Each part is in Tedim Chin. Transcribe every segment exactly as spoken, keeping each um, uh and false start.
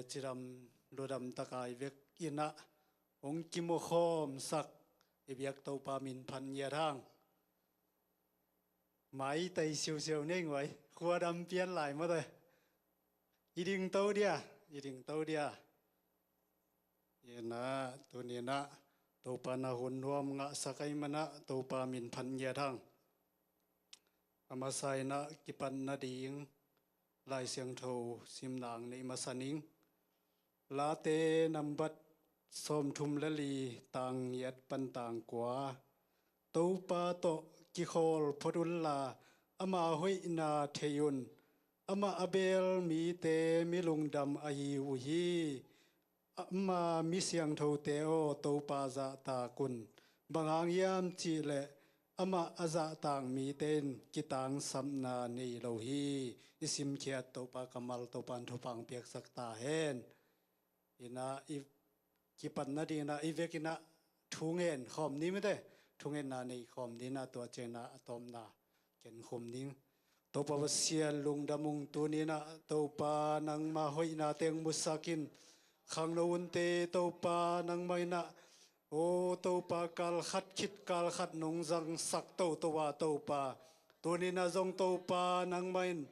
Cidam ludam taka i vek innah hong kimukhawmsak i biak Topa min phat ngiat hang. Mai tai siusiu nei nguai, khuadam pian lai mawte. I dingto dia, i dingto dia. Innah tuninah Topa na hun nuam ngahsak ai manah Topa min phat ngiat hang. A masa innah kipat nading Lai Siangtho simnang nei masa ning. Late nambat sawmthum le li, tang ngiat pan tang kua. Topa tawh kikhawl phot unla ama hoihna thei un. Amah a beel mite mi lungdam ahi uh hi. Ama mi siangthote aw, Topa zahtak un. Bang hang hiam cihleh amah a zahtak mite in kitangsapna nei lo hi. I simkhiat Topa kammal Topa in thupha piaksak ta hen. Innah i kipat nadinah i vekinah thungen khawm ni mite, thungenna nei khawm dinah tua cianginah a tawpna ken khum ning. Topa Pasian lungdam ung, tuninah Topa nangma hoihna teng musak in, khangno unte Topa nangma innah, o Topa, kalkhat khit kalkhat nong zangsak toto a Topa, tuninah zong Topa nangma in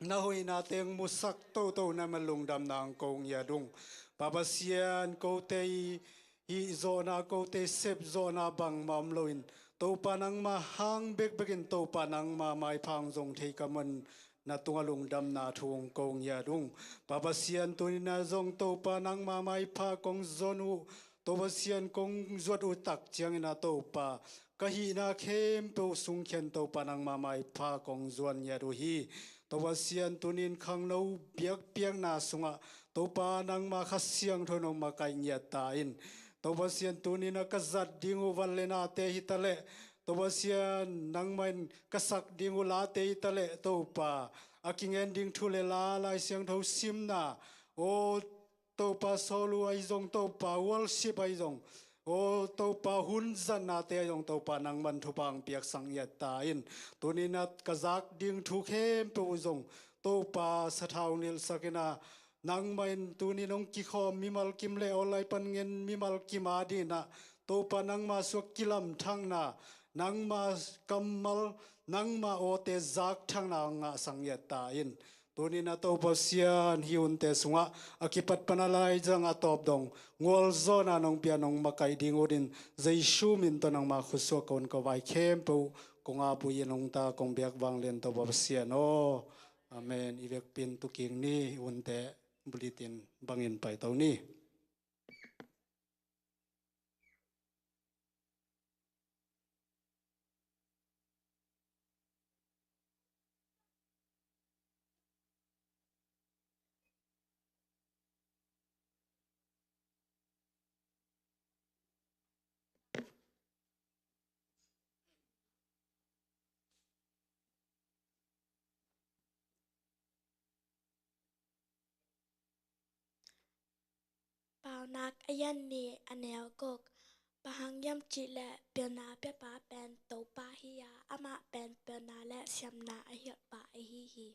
na hoihna teng musak toto na ma lungdamna ang ko ngiat ung. Pa Pasian, kote i hih zawhna, kote sep zawhna bangmah om loin Topa nangma hang bekbekin Topa nangma maipha ang zong thei ka man na tungah lungdamna thu ang ko ngiat ung. Pa Pasian, tuninah zong Topa nangma maipha kong zon uh, Topa Pasian kong zuat uh tak cianginah Topa ka hihna khempeuh sungkhian Topa nangma maipha kong zuan ngiat uh hi. Topa Pasian, tunin khangno biakpiakna sungah Topa nangma Kha Siangtho nong makaih ngiat ta in. Topa Pasian, tuninah ka zat ding uh van le nate hitaleh, Topa Pasian nangma in ka sak ding uh late hitaleh Topa, a kingen ding thu le la, Lai Siangtho simna, o Topa, solo ahi zong Topa, worship ahi zong, o Topa, hun zatnate ahi zong Topa nangman thupha ang piaksak ngiat ta in. Tuninah ka zak ding thu khempeuh uh zong Topa sathau nilhsak inah, nangma in tunin hong kikhawm mimal kim le aw lai pan ngen mimal kim a dinah Topa nangma suak kilamthakna, nangma kammal, nangma awte zakthakna ang ngahsak ngiat ta in. Tuninah Topa Pasian, hih hunte sungah a kipat pan a laizang a tawp dong ngualzawhna nong pia nong makaih ding uh din Jesu min tawh nangma khutsuak ka hun ka vai khempeuh kong ap uh hi nong ta kong biak vanglian Topa Pasian aw. Amen. I vekpi in tukik ni, hunte bulletin bangin paito ni. Paunak a lian nih, a neu guk. Bang hang hiam cihleh pilna piapa pen Topa hi a, amah pen pilna le siamna a hilhpa ahi hi.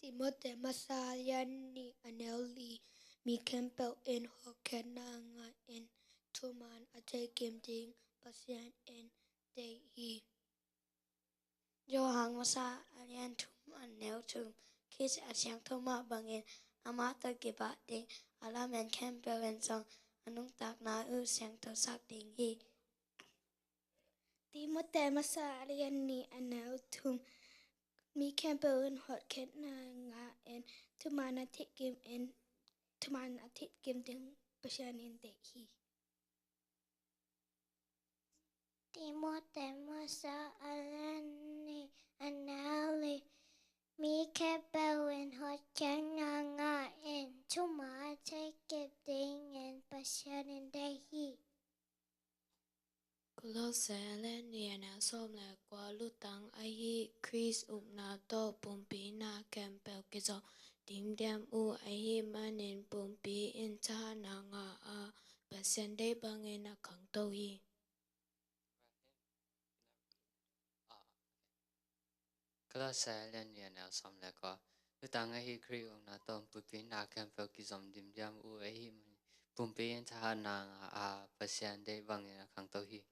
Timote masa a lian nih, a neu li. Mi khempeuh in hotkhiatna ngah in, thuman a theikim ding Pasian in deih hi. Johan masa a lian thum, a neu thum. Khrist a siangtho mah bangin amah tawh kibang ding a lamen khempeuh in zong a nuntakna uh siangthosak ding hi. Timote masa a lian nih, a neu thum. Mi khempeuh in hotkhiatna ngah in, thuman a theikim in, thuman a theikim ding Pasian in deih hi. Timote masa a lian nih, a neu li. Mi khempeuh in hotkhiatna ngah in, thuman a theikim dingin Pasian in deih hi. Kolose a lian nih, a neu sawm le kua. Lutang ahi Khrist upna tawh pumpi na khempeuh kizom ding diam uh ahih manin pumpi in thahatna ngah a, Pasian deih bangin a khangto hi. Kolose a lian nih, a neu sawm le kua. Thutang ahi Khrih omna tawh pumpi na khempeuh kizom dimdiam uh ahih manin pumpi in thahatna ngah a, Pasian deih bangin a khangto hi.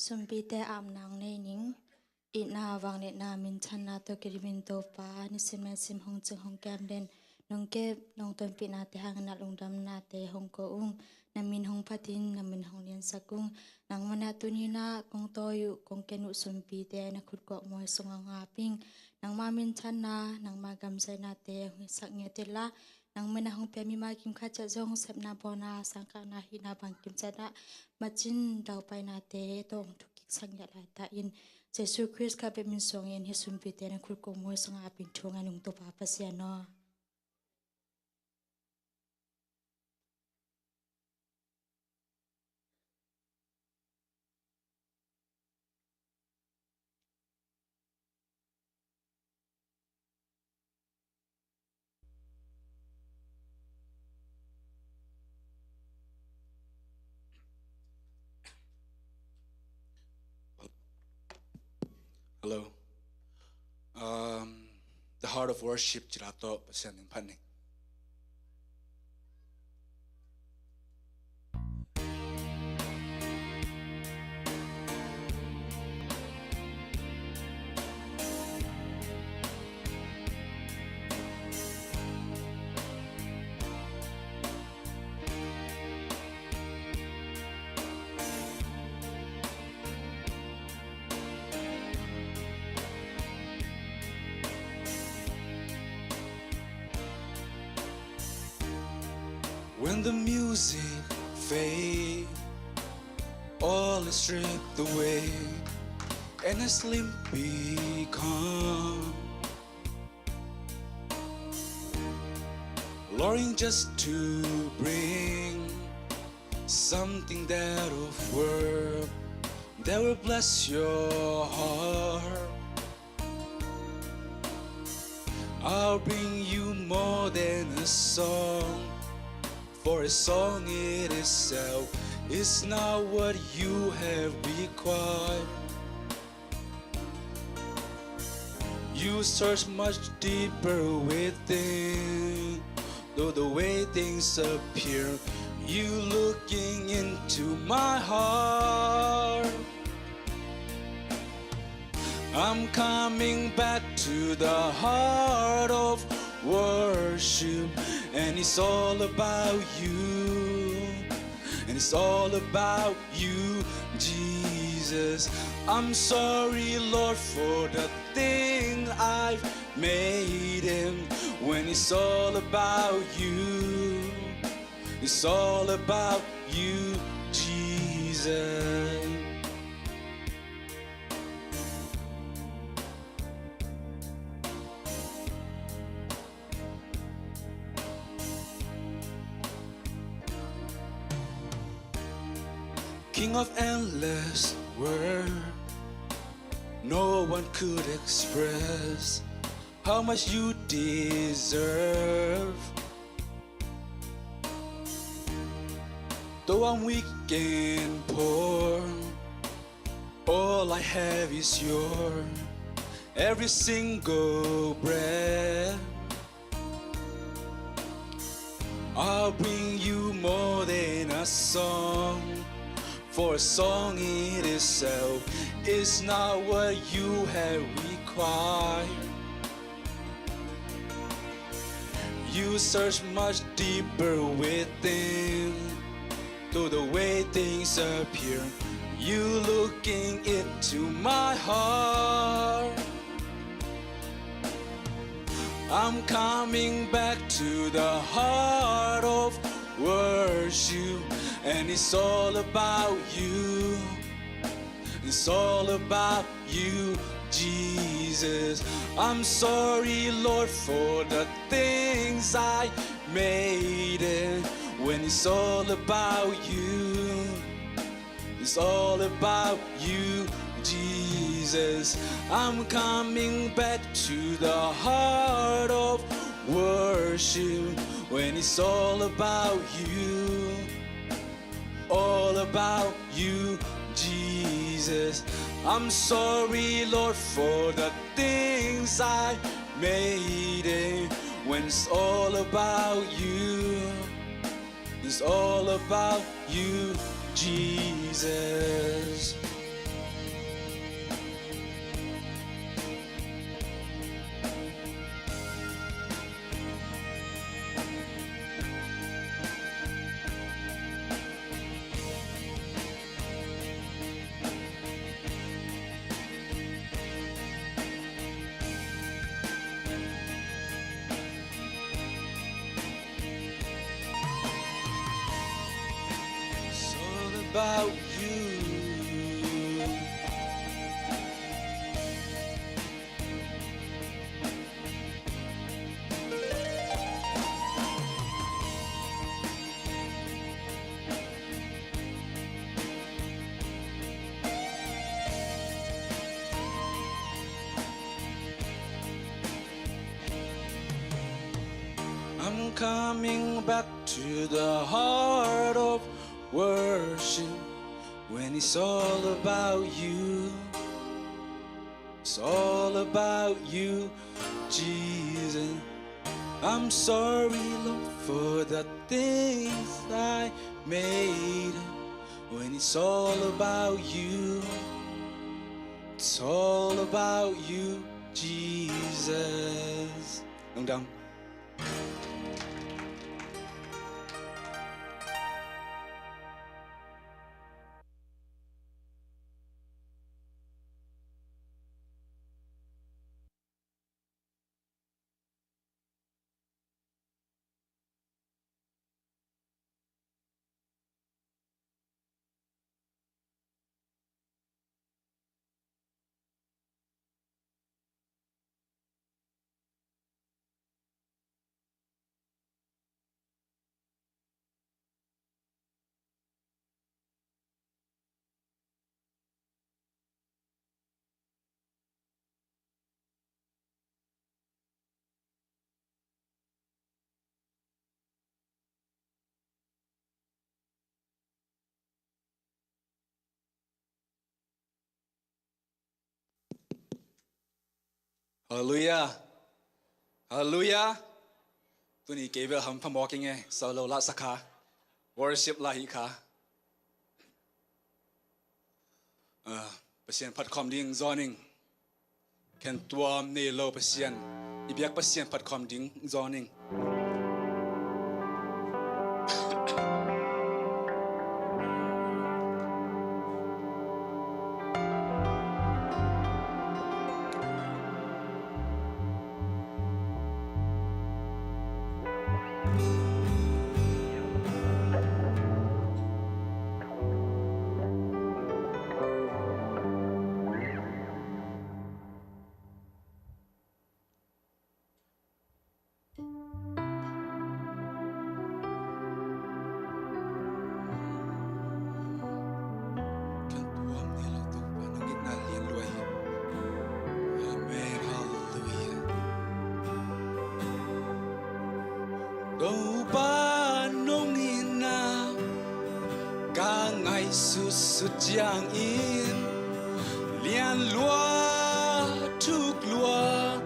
Sumpite apna nei ning. Itna, vangliatna, minthanna tawh kidim in Topa, nisim le nisim hong cing hong kiam den, nong kep nong tonpihnate hangin na lungdamnate hong ko ung. Na min hong phat in, na min hong liansak ung. Nangmah na tuni-in ah kong tawi uh, kong ken uh sumpite na khut kuakmual sungah hong ap ing. Nangmah minthanna, nangmah gamzaihnate hong hisak ngiat inla, nangmah in a hong pia mimal kim khat ciat zong sepna, bawlna, sangkahna, hihna bangkim ciat ah macin daupainate tawh hong thukiksak ngiat laitak in. Jesu Khrist khat bek min suangin hih sumpite na khut kuakmual sungah ap ing, thu ngen ung Topa Pasian aw. Hello. Um, the heart of worship, ci-in la tawh Pasian min phat ning. When the music fades, all is stripped away, and a sleepy calm, longing just to bring something that of worth that will bless your heart. I'll bring you more than a song, for a song in itself is not what you have required. You search much deeper within, though the way things appear. You looking into my heart. I'm coming back to the heart of worship, and it's all about you, and it's all about you, Jesus. I'm sorry, Lord, for the thing I've made him. When it's all about you, it's all about you, Jesus. King of endless worth, no one could express how much you deserve. Though I'm weak and poor, all I have is your every single breath. I'll bring you more than a song, for a song in itself is not what you have required. You search much deeper within, to the way things appear. You looking into my heart. I'm coming back to the heart of worship, and it's all about you. It's all about you, Jesus. I'm sorry, Lord, for the things I made it. When it's all about you, it's all about you, Jesus. I'm coming back to the heart of worship when it's all about you. All about you, Jesus. I'm sorry, Lord, for the things I made it. When it's all about you, it's all about you, Jesus. It's all about you. I'm coming back to the heart of worship when it's all about you. It's all about you, Jesus. I'm sorry, Lord, for the things I made. When it's all about you, it's all about you, Jesus. Lungdam. Halleluiah. Halleluiah. Tuni kei bel hampha mawk ing e, solo la sa kha. Worship la hi kha. Ah, Pasian phat khawm ding zawn ing. Khentuam nei lo Pasian, i biak Pasian phat khawm ding zawn ing. Kan tuam ni lo Topa, nong itna lian lua hi. Amen. Halleluiah. Topa nong itna ka ngaihsutsut ciangin lian lua, thuk lua,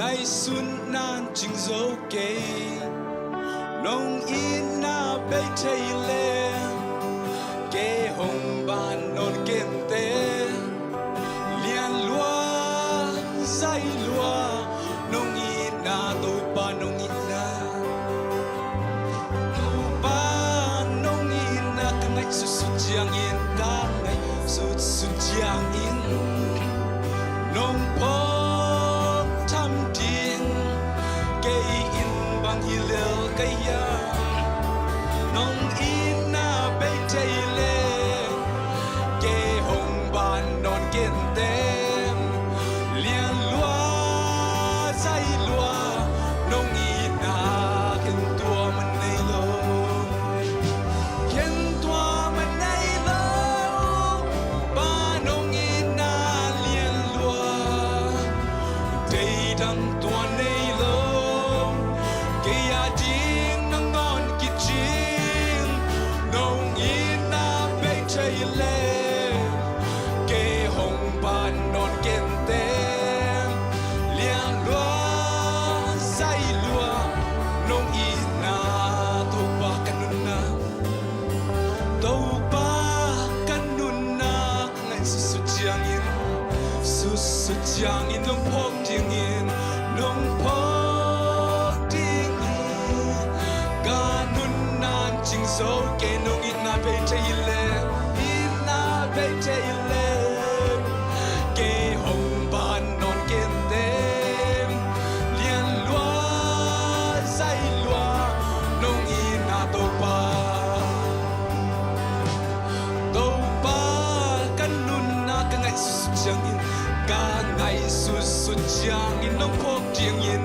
ngaihsutna cing zo kei. Nong itna bei thei leh kei hong ban nawn kei inteh. Lian lua, zai lua, nong itna, Topa nong itna. Topa nong itna ka ngaihsutsut ciangin, ka ngaihsutsut ciangin nong phawk tham ding, Topa, ka nunna ka ngaihsutsut ciangin, sutsut ciangin nong phawk dingin, nong phawk dingin. Ka nunna cing zo kei, nong itna bei thei leh, itna bei thei leh, kei hong pan nawn kei inteh. Lian lua, zai lua, nong itna Topa. Topa, ka nunna ka ngaihsutsut ciangin, ka ngaihsutsut ciangin nong phawk dingin,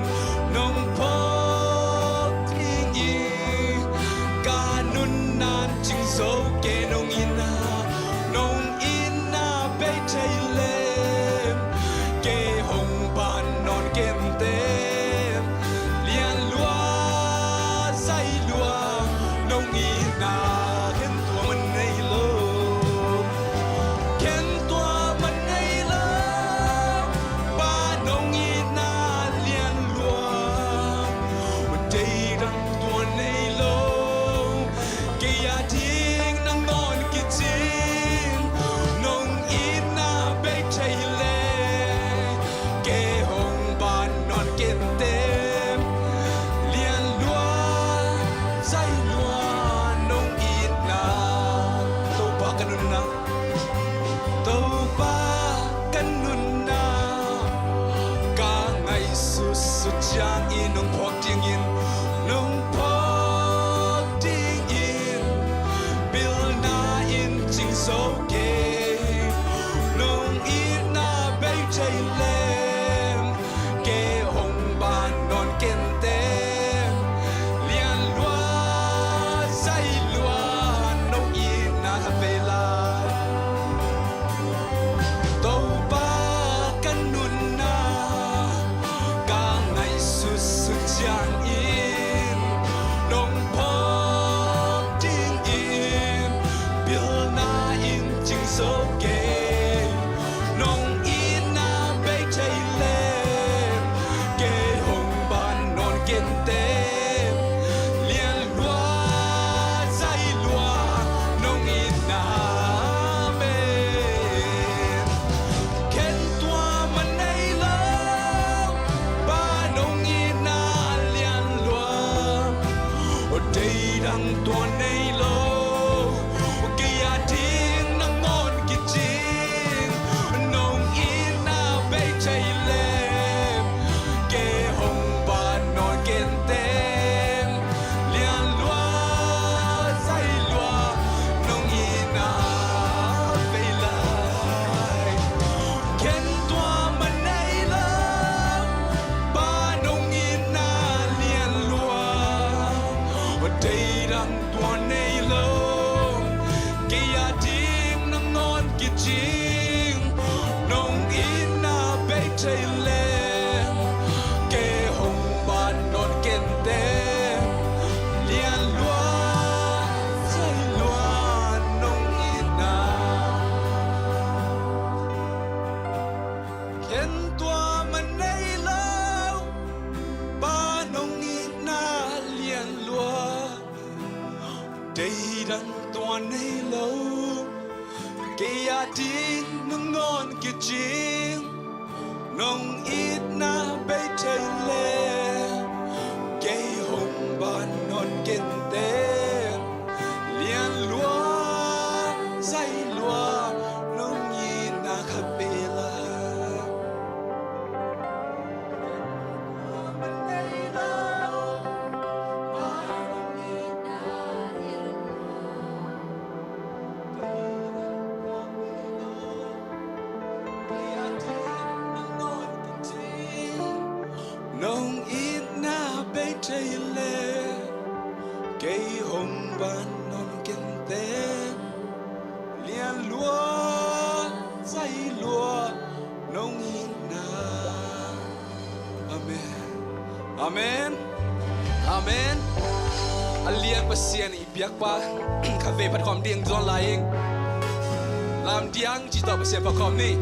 nong phawk dingin. Ka nunna cing zo kei, nong itna, nong itna bei thei leh, kei hong pan nawn kei inteh. Lian lua, zai lua, nong itna khen tua man nei lo. Khen tua man nei lo. Pa, nong itna lian lua, deidang tua nei lo. Kei a ding nangawn kicing, nong itna bei thei leh, kei hong pan nawn kei inteh. Lian lua, zai lua, nong itna. Topa, ka nunna, Topa, ka nunna ka ngaihsutsut ciangin nong phawk dingin, nong phawk dingin. Pilna in cing zo kei, nong itna bei thei leh, kei hong pan nawn kei inteh. Lian lua, zai lua, nong itna khat vei lai. Topa, ka nunna ka ngaihsutsut ciangin nong phawk dingin, pilna in cing zo kei, nong itna bei thei leh, kei hong pan nawn kei inteh. Lian lua, zai lua, nong itna bei. Khen tua man nei lo. Pa, nong itna lian lua, deidang tua nei lo. Kei a ding nangawn kicing, nong itna bei thei leh, kei hong pan nawn kei inteh. Lian lua, zai lua, nong itna bei lai. Khen tua man nei lo. Pa, nong itna lian lua, deidang tua nei lo. Kei a ding nangawn kicing, nong itna bei thei leh, kei hong pan nawn kei inteh. Lian lua, zai lua, nong itna. Khen tua man nei lo. Pa, nong itna lian lua, deidang tua nei lo. Kei a ding nangawn kicing, nong itna bei thei leh, kei hong pan nawn kei inteh. Lian lua, zai lua, nong itna khat vei lai. Nong itna bei thei leh, kei hong pan nawn kei inteh. Lian lua, zai lua, nong itna. Amen. Amen. Amen. A lian Pasian i biakpa khat vei phat khawm ding zong lai ing. Lamdiang ci tawh Pasian phat khawm ni.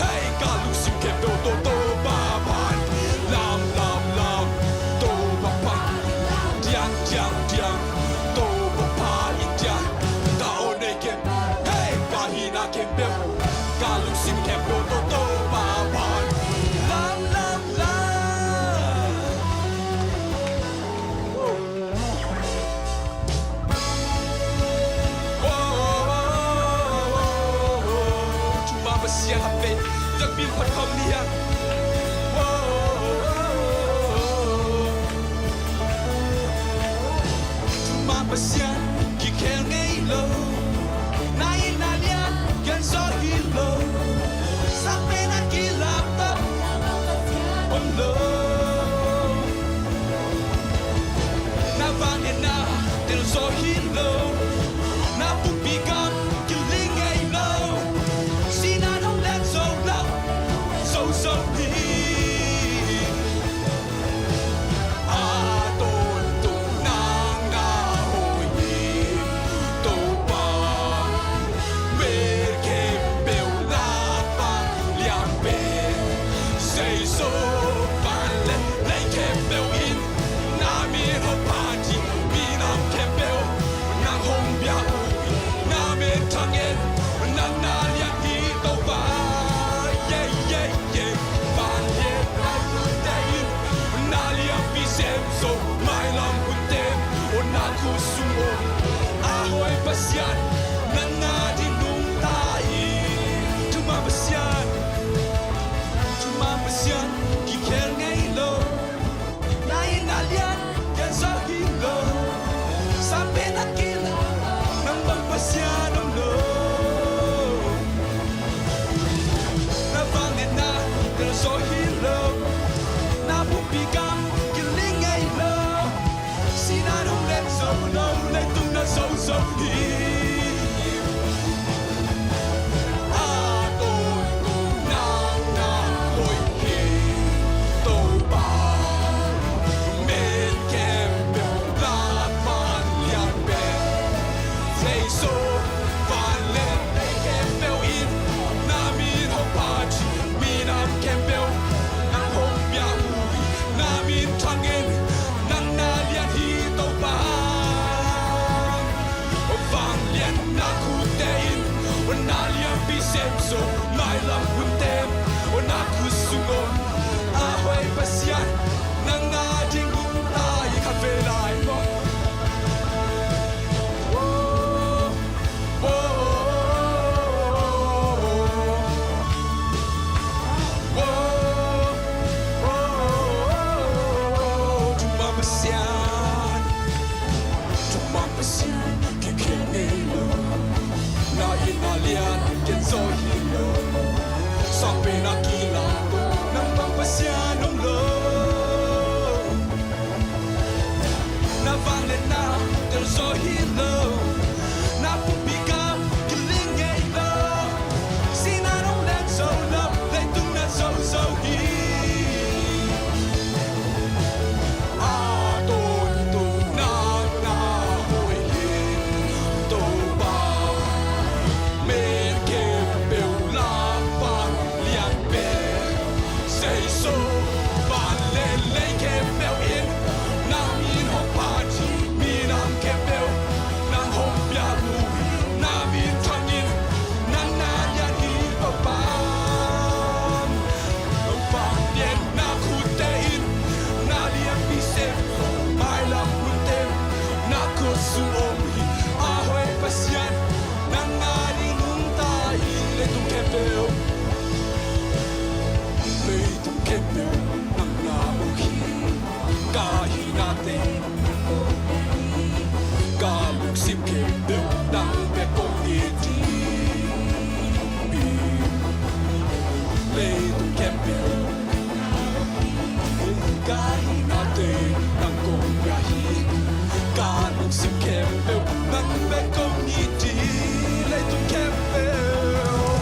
Hei, ka lungsim khempeuh tawh Topa phat. Lam, lam, lam, Topa phat. Diang, diang, diang, Topa phat in diang. Ka aw nei khempeuh, hei, ka hihna khempeuh, ka lungsim khempeuh tawh Topa phat. Lam, lam, lam. Thuma Pasian a pe, Jakbil phat kham ni hiam? Thuma Pasian kikhel ngei lo. Na it na lian kian zaw hi lo. Sang pen a kilak tawh om lo. Na vangliatna tel zaw hi lo. Na pumpi gam kiling ngei lo. Sihna hong len zo lo, zo zo hi. A tawntung nang na hoih hi, Topa. Mel khempeuh lak pan lian pen, sei zo pan le lei khempeuh in. Na min hong phat hi, minam khempeuh nang hong biak uh hi. Na min thang in, nang na lian hi, Topa. Yeah, yeah, yeah. Vangliatna tuate in na lianpi sem zo, mailam hunte in na khut sung om. A hoih Pasian, nang na ding nungta hi. Thuma Pasian, thuma Pasian kikhel ngei lo. Na it na lian kian zaw hi lo. Sang pen a kilak, nang bang Pasian om lo. Na vangliatna tel zaw hi lo. Na pumpi gam kiling ngei lo. Sihna hong len zo lo, leitung na zo zo hi. A tawntung nang na hoih hi, Topa. Mel khempeuh lak pan lian pen, sei zo pan le lei khempeuh in. Na min hong phat hi, minam khempeuh nang hong biak uh hi. Na min thang in, nang na lian hi, Topa. Vangliatna khutte in na lianpi sem zo, mailam hunte in na khut sung om. A hoih Pasian, nang na ding nungta hi. Khat vei lai maw. Thuma Pasian, thuma Pasian kikhel ngei lo. Na it na lian kian zaw hi lo. Sang pen a kilak tawh nang bang Pasian om lo. Na vangliatna tel zaw hi lo. Na pumpi gam kiling ngei lo. Sihna hong len zo lo, leitung na zo zo hi. A tawntung nang na hoih hi, Topa. Mel khempeuh lak pan lian pen, sei zo pan le lei khempeuh in. Na min hong phat hi, minam khempeuh nang hong biak uh hi. Na min thang in, nang na lian hi, Topa. Vangliatna khutte in na lianpi sem, mailam hunte in na khut sung om hi. A hoih Pasian, nang na ding nungta hi. Leitung khempeuh, leitung khempeuh nang na uh hi. Ka hihnate, ka lungsim khempeuh nang bek kong it hi. Leitung khempeuh, ka hihnate nang kong pia hi. Ka lungsim khempeuh nang bek kong it hi. Leitung khempeuh,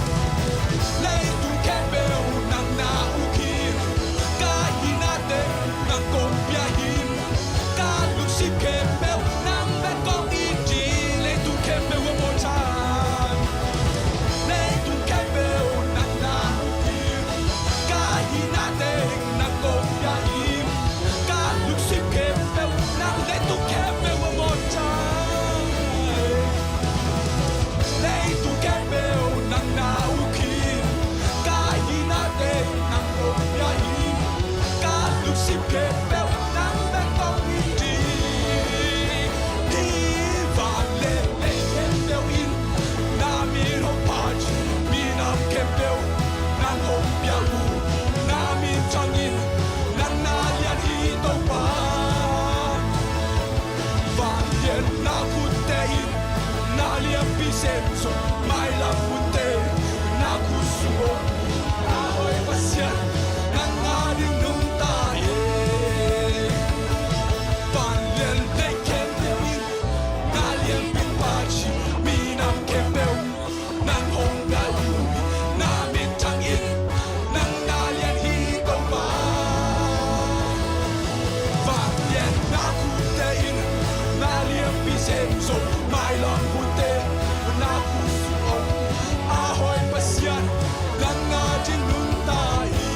Na min thangin nang na lian hi Topa. Vangliatna khutte in na lianpi sem zo, mailam khutte na khut sung om. A hoih Pasian, nang ading nungta e. Vanglian lei khempeuh in na lianpi pahtawi, minam khempeuh nang hong galh uh hi. Na min thangin nang na lian hi Topa. Vangliatna khutte in na lianpi sem zo, mailam khutte na khut sung om. A hoih Pasian, nang ading nungta hi.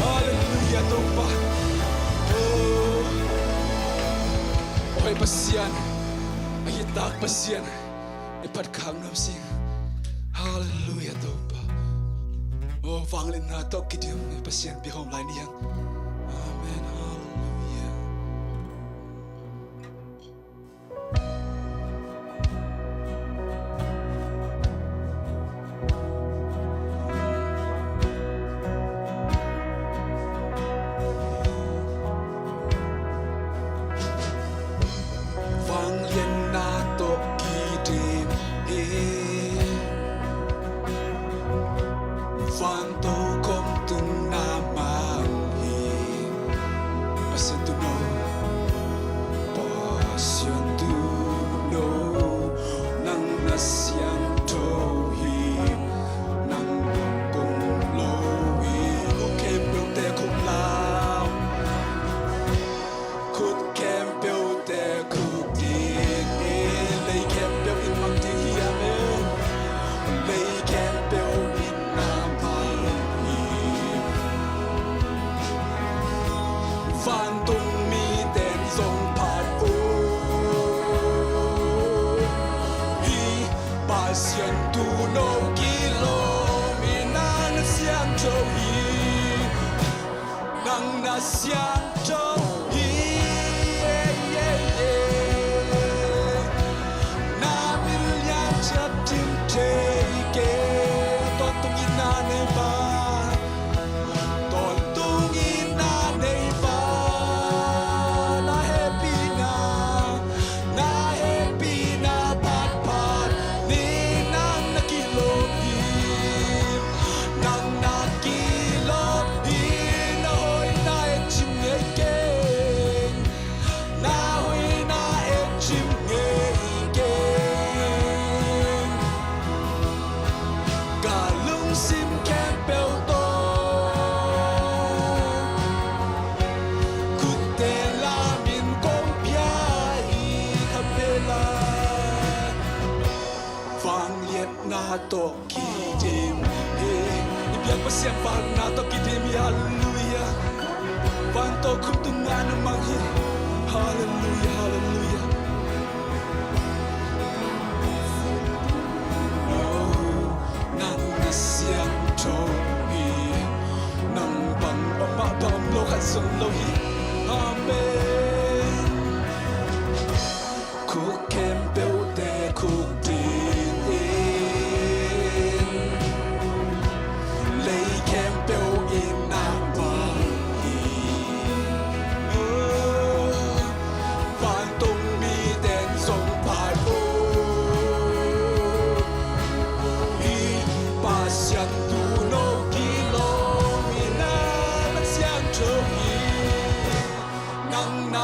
Halleluiah Topa. Oh. Hoih Pasian, a hitak Pasian i phat khak nuam sing. Halleluiah Topa. Oh, vangliatna tawh kidim i Pasian biak hawm lai ni hang. Amen. Halleluiah. Vangliatna tawh kidim hi. Vantung khom tung na mang hi. Pasian tuuno, Pasian tuuno, nang na siangtho hi. Nang kong lo hi. Khut khempeuhte khut lam, khut khempeuhte khut ding hi. Lei khempeuh in mang ding hi. Amen. Lei khempeuh in na mang hi. Vantung miten zong phat uh hi. Pasian tuuno kilawm hi. Nang na siangtho hi. Nang na siangtho hi. Na min lian ciat dim thei kei. Tawntung in na nei pa, tawntung in na nei pa, na hehpihna, na hehpihna phatphat ni. Nang na kilawm hi. Nang na kilawm hi. Na hoihna et cim ngei keng. Na hoihna et cim ngei keng. Ka lungsim khempeuh tawh khutte lamin kong pia hi. Kha pela vangliatna tawh kidim hi. I biak Pasian vangliatna tawh kidim hi. Halleluiah. Vantung khom tung na mang hi. Halleluiah, halleluiah. Nang na siangtho hi. Nang bang om mah bang om lo khat zong lo hi. Amen. Khut khempeuhte khut ding in, lei khempeuh in na mang hi. Vantung miten zong phat uh hi. Pasian tuuno kilawm hi. Nang na siangtho hi. Nang na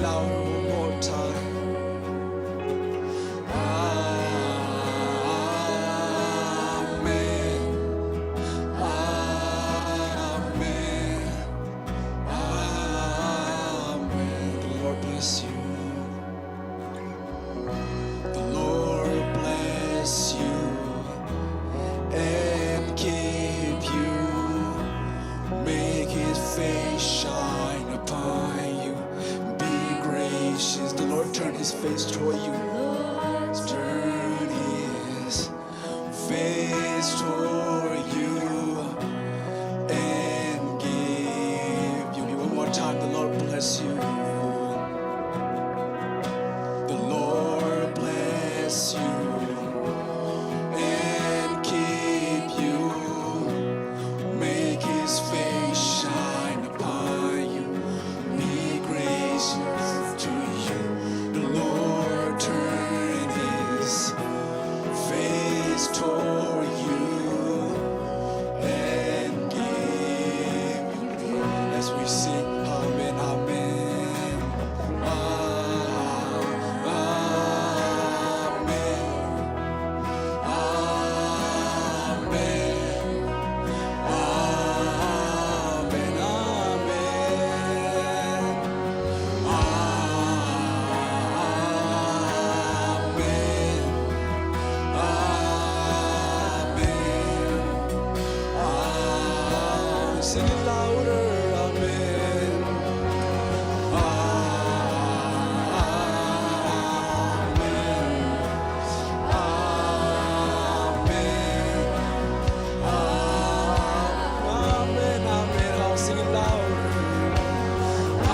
Louder one more time. Amen. Amen. Amen. The Lord bless you. The Lord bless you and keep you. Make his face shine upon you. Be gracious. The Lord turn his face toward you. Turn his face toward you and give you. One more time, the Lord bless you. The Lord bless you and keep you. Make his face shine upon you. Be gracious to you. The Lord turn his face toward you and give you. As we sing, amen, amen. Ah, amen. Amen. Amen, amen. Amen. Amen. Ah, sing it louder. Amen. Amen. Amen. Amen, amen. I'll sing it louder. Amen.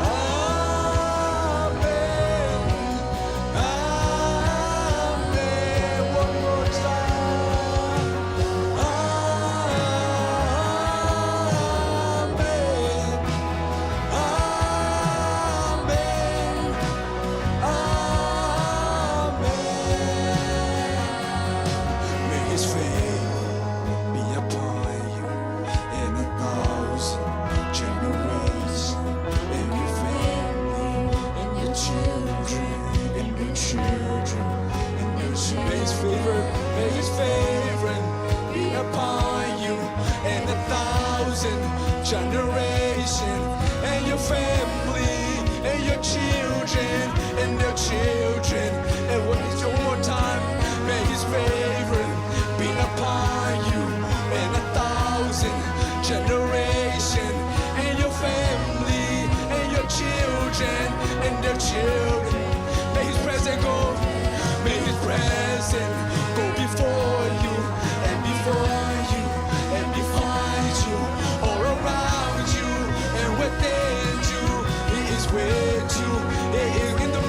Amen. Amen. One more time. Amen. Amen. Amen. May his favor be upon you in a thousand generations, in your family, in your children, in your children, in your children. May his favor, may his favor be upon you in a thousand generations, and your family, and your children, and their children. And one more time, may his favor be upon you in a thousand generations, and your family, and your children, and their children. May his presence go, may his presence go before you, and before you, and behind you, all around you, and within you. He is with you. He is in the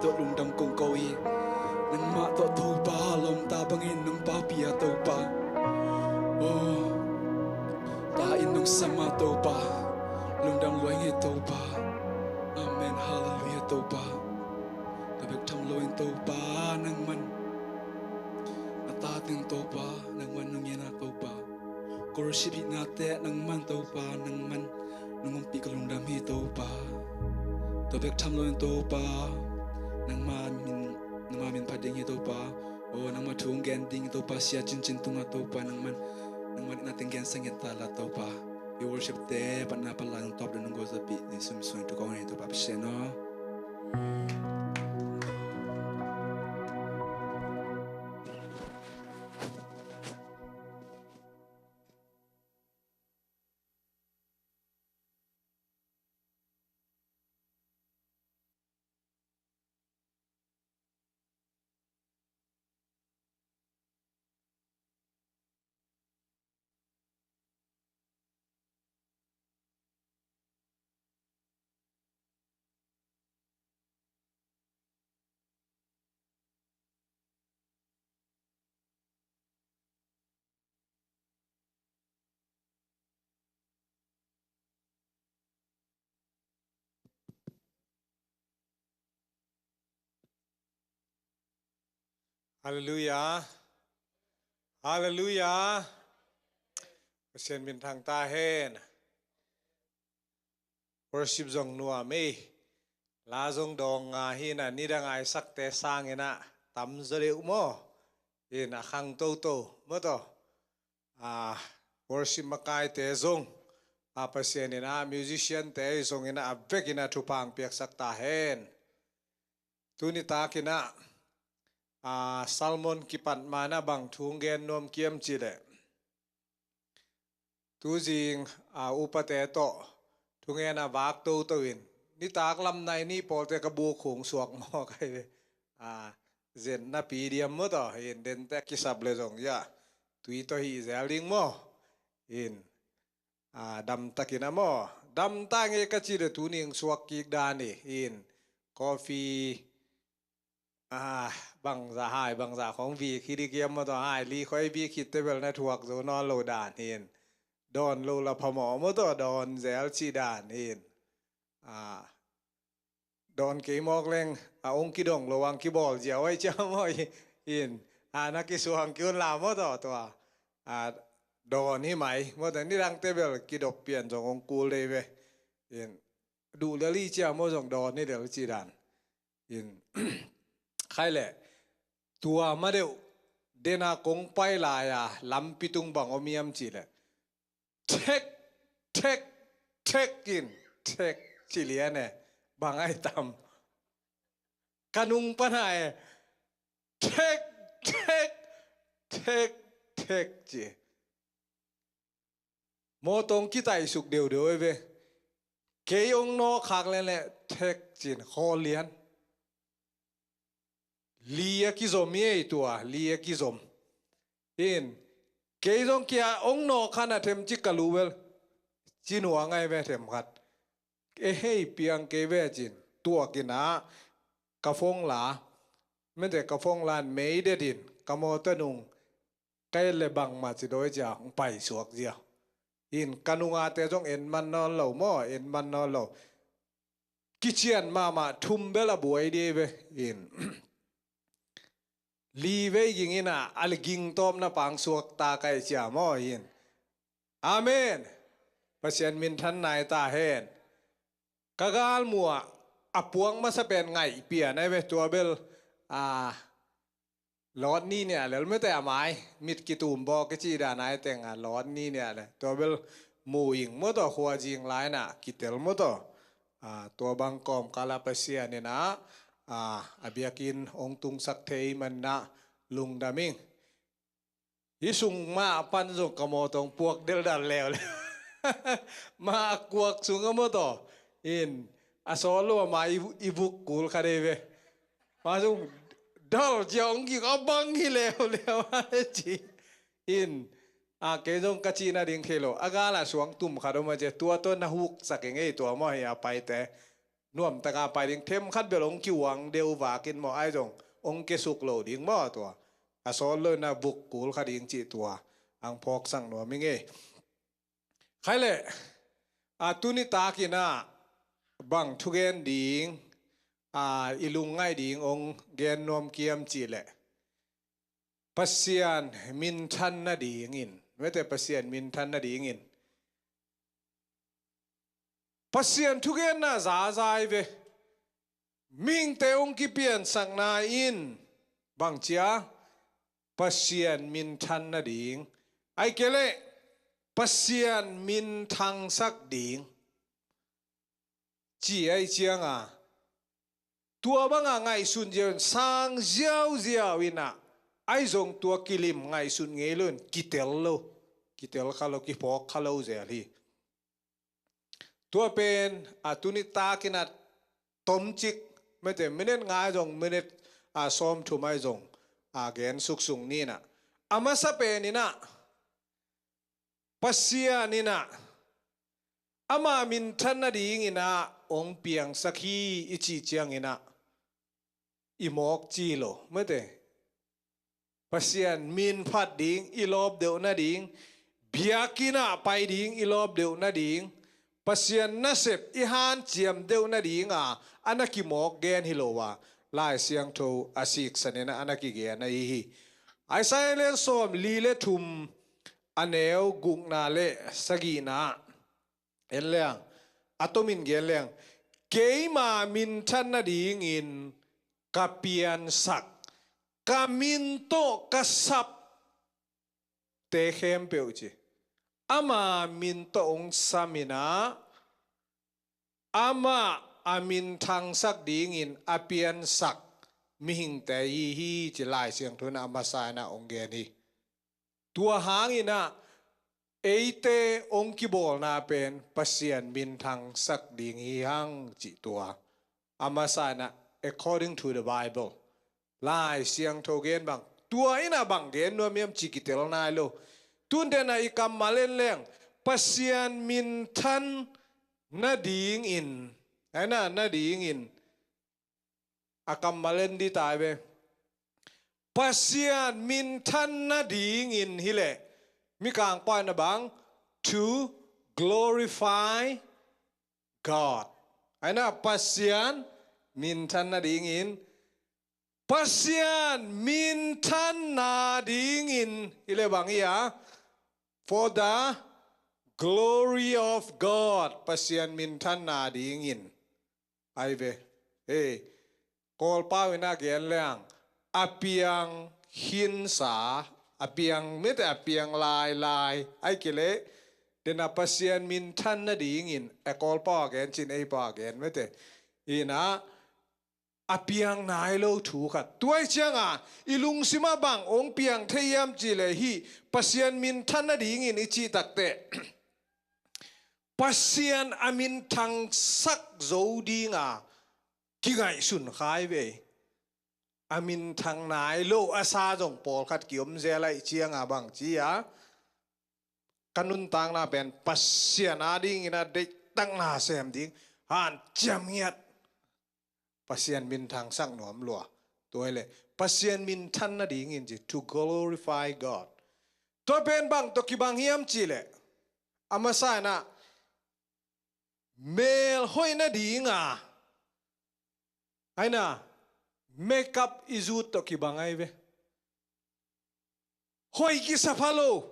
tawh lungdam kong ko hi. Nangmah tawh Topa lawmta bangin nong paupih a Topa. Oh, ta in nong sam a Topa. Lungdam lua ing ei Topa. Amen. Halleluiah Topa. Tua bek tham loin Topa nangman na ta teng Topa nangman nong en a Topa. Ka worship hihna teh nangman Topa nangman nong ompih ka lungdam hi Topa. Tua bek tham loin Topa nangma min, nangma min phat ding hi Topa. Oh, nangma thu hong gen ding Topa, sia cincin tungah Topa nangman, nangman na teng gen sangin ta la Topa. I worship te patna pala nong tawp ding nong gualzawhpih ding sum suang tu kong hi Topa Pasian aw. Halleluiah. Halleluiah. Pasian minthang ta hen. Worship zong nuam ei. La zong dawng nga hi na, nidang a i sakte sangin a tam zaw deuh maw. In a khang toto maw taw. A, worship makaite zong a Pasian in a musician te zong in a vek in a thupha piaksak ta hen. Tuni takin a, a, sermon kipat ma-in a bang thu hong gen nuam kiam cih leh, tuzing a upate tawh thungen a vak toto in, nitak lam nai ni pawlte ka buk hong suak mawk ahi ve. A, zen napi diam maw taw, in dente kisap le zong ia tui tawh hih zel ding maw. In a, damtakin a maw. Damta ngei ka cih leh tuni hong suak kik dan hi. In coffee, a, bangza hai, bangza khong vik hi ding kiam maw taw, hai li khoi vik hi te bel na thuak zo nawn lo dan hi. Dawn lo la phamawh maw taw, dawn zel cih dan hi. A, dawn kei mawk leng a, hong kidong lo ang kibawl ziau ai cia maw hi. In a, na kisuang ki un la maw taw tua. A, dawn hi mai maw taw, nidangte bel kidop pian zong hong kul dei ve. In duh lel hi cia maw zong dawn hi lel cih dan. In khai leh tua ma deuh dena kong pai lai a lampi tung bang om hiam cih leh, thek, thek, thek in, thek ci lian e. Bang ai tam? Ka nung pan a e. Thek, thek, thek, thek ci. Mawtaw hong kitaisuk deudeu e ve. Kei hong nawkhak lele thek cin khawl lian. Li a kizom hi ei tua, li a kizom. In, kei zong kia hong nawk khan a them ci ka lu bel. Ci nuang ai ve them khat. E hei piang kei ve cin. Tuak in a ka phone la. Mente ka phone la in mei det in ka mawtaw nung. Ka et le bangmah ci dawi cia hong paisuak zia. In ka nungate zong en man nawn lo maw, en man nawn lo. Kician mahmah thum bel a buai dih ve. In li vei ging in a, a le ging tawpna pang suak ta kai cia maw in. Amen. Pasian minthan nai ta hen. Ka galmuah a puak masa pen ngaih pian ai ve tua bel. A, lawt ni nia lel mete a mai mit kitum bawk i cih dan ai teng a lawt ni nia le tua bel mu ing maw taw khua zing lai na kitel maw taw. A, tua bang kawmkal a Pasian in a, a, a biakinn hong tungsak thei man na lungdam ing. Hi sung mah pan zong ka mawtaw hong puak deldal leuleu. Mah a kuak sung a mawtaw in a sawl lo a ma i, i vuk kul kha dei ve. Mah sung dal cia hong gik a bang hi leuleu a le ci. In a kei zong ka cihna ding thei lo a gal a suang tum khat om a cia tua tawh na huksak i ngei tua maw hi a paite. nuamtaka pai ding, themkhat bel hong kiuang deuh vakin maw, ahi zong hong kesuk lo ding maw tua. A sawt lo inah vuk kul kha ding cih tua ang phawksak nuam ing ei. Khaile, a tuni takinah bang thugen ding, a i lungngaih ding hong gen nuam kiam cihleh, Pasian minthan nadingin, mete Pasian minthan nadingin Pasian thugenna zazai ve. Mihingte hong kipiansakna in bangcia Pasian minthan nading, ai kei leh Pasian minthangsak ding ci ai cianga, tua banga ngaihsun ziau in sang ziauziau inah, ai zong tua kilim ngaihsun ngei lo in kitel lo, kitel kha lo, kiphawk kha lo zel hi. Tua pen a tuni takinah tomcik, mete minit nga ai zong minit a sawmthum ai zong a gen suksuk ninah, a masa peninah Pasian inah ama minthan nadinginah hong piangsak hi i cih cianginah i mawk ci lo, mete Pasian min phat ding i lawp deuh nading, biakinnah pai ding i lawp deuh nading, Pasian nasep i hanciam deuh nadinga a na kimawk gen hi lo a, Lai Siangtho a siksaninah a na kigen ahi hi. Isaiah lian sawm li le thum, a neu gukna le sagihna en leng, a tomin gen leng, keima minthan nadingin ka piansak, ka min tawh ka sapte khempeuh ci. Ama min tawh hong saminah, amah a minthangsak dingin a piansak mihingte hi hi ci Lai Siangtho inah a masa inah hong gen hi. Tua hanginah eite hong kibawlna pen Pasian minthangsak ding hi hang cih tua a masa inah, according to the Bible, Lai Siangtho gen bang, tua inah bang gen nuam hiam ci kitel nai lo. Tunte inah i kammal en leng Pasian minthan nadingin, aina nadingin a kammal en dih tai ve. Pasian minthan nadingin hileh Mikang pau inah bang, to glorify God. Aina Pasian minthan nadingin, Pasian minthan nadingin hileh bang hi a, for the glory of God, Pasian minthan nadingin. Ai ve. Hei, Kawlpau inah gen leng, a piang khinsa, a piang mite, a piang lailai ai kei leh, dena Pasian minthan nadingin, a Kawlpau a gen cin ei pau a gen mite inah, a piang nai lo thu khat. Tua ai cianga i lungsima bang hong piang thei hiam cihleh hih Pasian minthan nadingin i cih takteh Pasian a minthangsak zo dinga kingaihsun kha ai ve. A minthang nai lo a sa zong pawlkhat kiom zel ai cianga bang ci a, ka nuntakna pen Pasian adingin a deihtakna sem ding hanciam ngiat. Pasian minthangsak nuam lua. Tua hileh Pasian minthan nadingin ci, to glorify God. Tua pen bang tawh kibang hiam cihleh, a masa inah mel hoih nadinga, aina makeup i zut tawh kibang ai ve. Hoih kisa pha lo.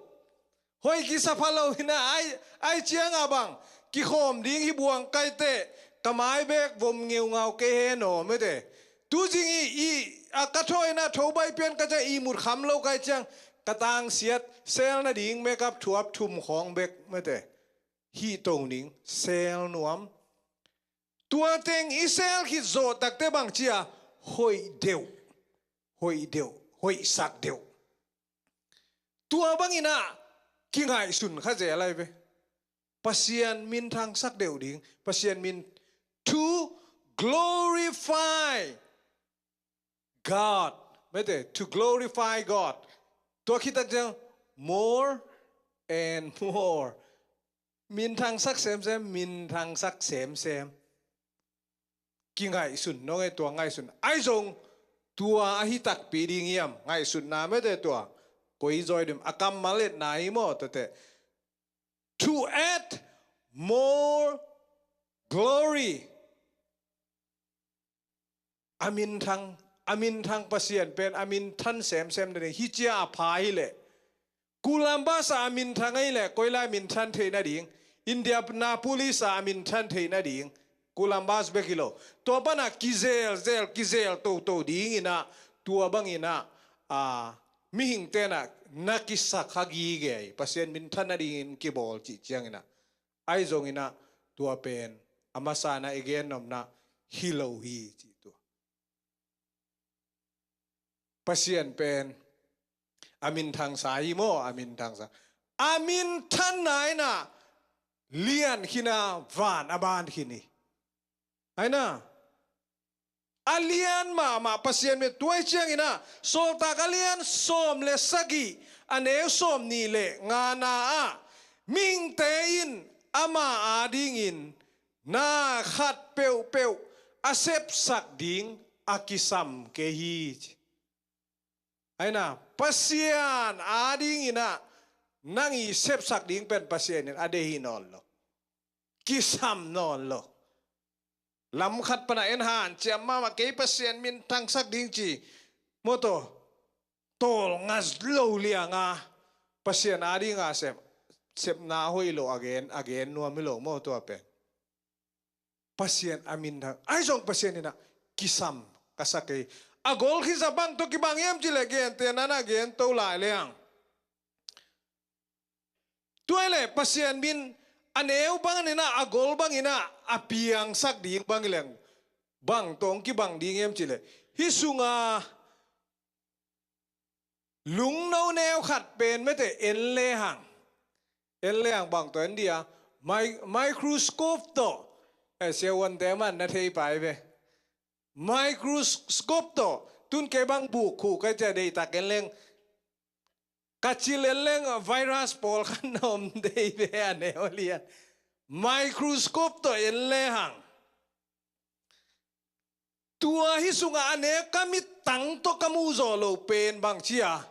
Hoih kisa pha lo inah ai, ai cianga bang, kikhawm ding hi buang kaiteh, ka mai bek vom ngeungau kei hen aw mete. Tuzing i, i, a ka thaw inah tho bai pian ka ciang ihmut kham lo kai ciang, ka tangsiat sel nading makeup thuap thum khawng bek mete. Hih to ning sel nuam. Tua teng i sel khit zawh takteh bang ci a, hoih deuh, hoih deuh, hoihsak deuh. Tua bang inah kingaihsun kha zel ai ve. Pasian minthangsak deuh ding, Pasian min, to glorify God. Mete, to glorify God. Tua khit tak ciang more and more. Minthangsak semsem, minthangsak semsem. kingaihsun nong e, tua ngaihsun. Ahi zong tua ahi takpi ding hiam? Ngaihsutna mete tua koi zawi ding a kammal etna hi maw, tua teh. To add more glory. A minthang, a minthang Pasian pen a minthan semsem nading hi cia a pha hileh, Columbus a minthan ahih leh koi lai minthan theih nading, Indianapolis a minthan theih nading, Columbus bek hi lo. Tua panah kizelzel, kizel toto dinginah, tua banginah, a, mihingte nah na kisak kha gige hi, Pasian minthan nadingin kibawl cih cianginah. Ahi zonginah tua pen a masa-in i gen nopna hi lo hi cih tua. Pasian pen a minthangsa hi maw, a minthangsa. A minthanna inah lian khin a, van a ban khin hi. Aina a lian mahmah Pasian min, tua hi cianginah Sawltak a lian sawm le sagih, a neu sawmnih le ngana ah, mihingte in ama adingin na khat peuhpeuh a sepsak ding a kisam kei hi, ci. Aina Pasian adinginah nang i sepsak ding pen Pasian in a deih hi nawn lo, kisam nawn lo. Lam khat panah en, hanciam mahmah, kei Pasian minthangsak ding ci, mawtaw, tawlnga lo lianga Pasian adinga sep, sepna hoih lo a gen, a gen nuam hi lo maw, tua pen. Pasian a minthang, ahi zong Pasian inah kisam ka sa kei. A gol khit zah bang tawh kibang hiam cih leh, gentehna-in a gen to lai leng, tua hi leh Pasian min a neu banginah, a gol banginah a piangsak ding bang hi leng, bang tawh hong kibang ding hiam cih leh, hih sunga lungno neu khat pen mete en lehang, en lehang bang tawh en dia, mi-, microscope tawh, eh, siavuante man na thei pai ve. Microscope tawh, tun kei bang buk khuh ka cia, deihtak en leng, ka cil en leng virus pawlkhat na om dei ve, a neu lian. Microscope tawh en lehang, tua hih sungah a neu ka mittang tawh ka muh zawh loh pen bang cia,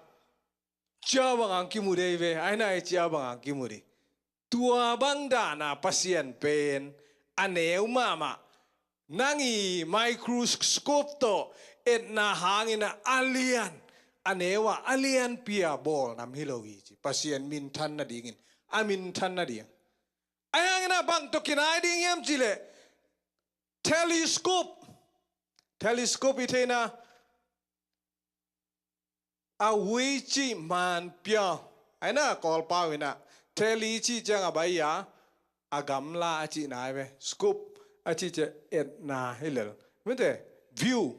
ciau banga kimu dei ve, aina ciau banga kimu dei. Tua bang dana Pasian pen a neu mahmah, nang i microscope tawh etna hangin a lian, a neu a, a lianpi a bawl nam hi lo hi, ci. Pasian minthan nadingin, a minthan nading. Ahi hangin a bang tawh kinai ding hiam cih leh, telescope. Telescope i theihna, a hui cih man pia, aina Kawlpau inah tele cih ciang a bai a, a gamla a cihna hi ve. Scope a cih ciang etna hi lel, mete, view.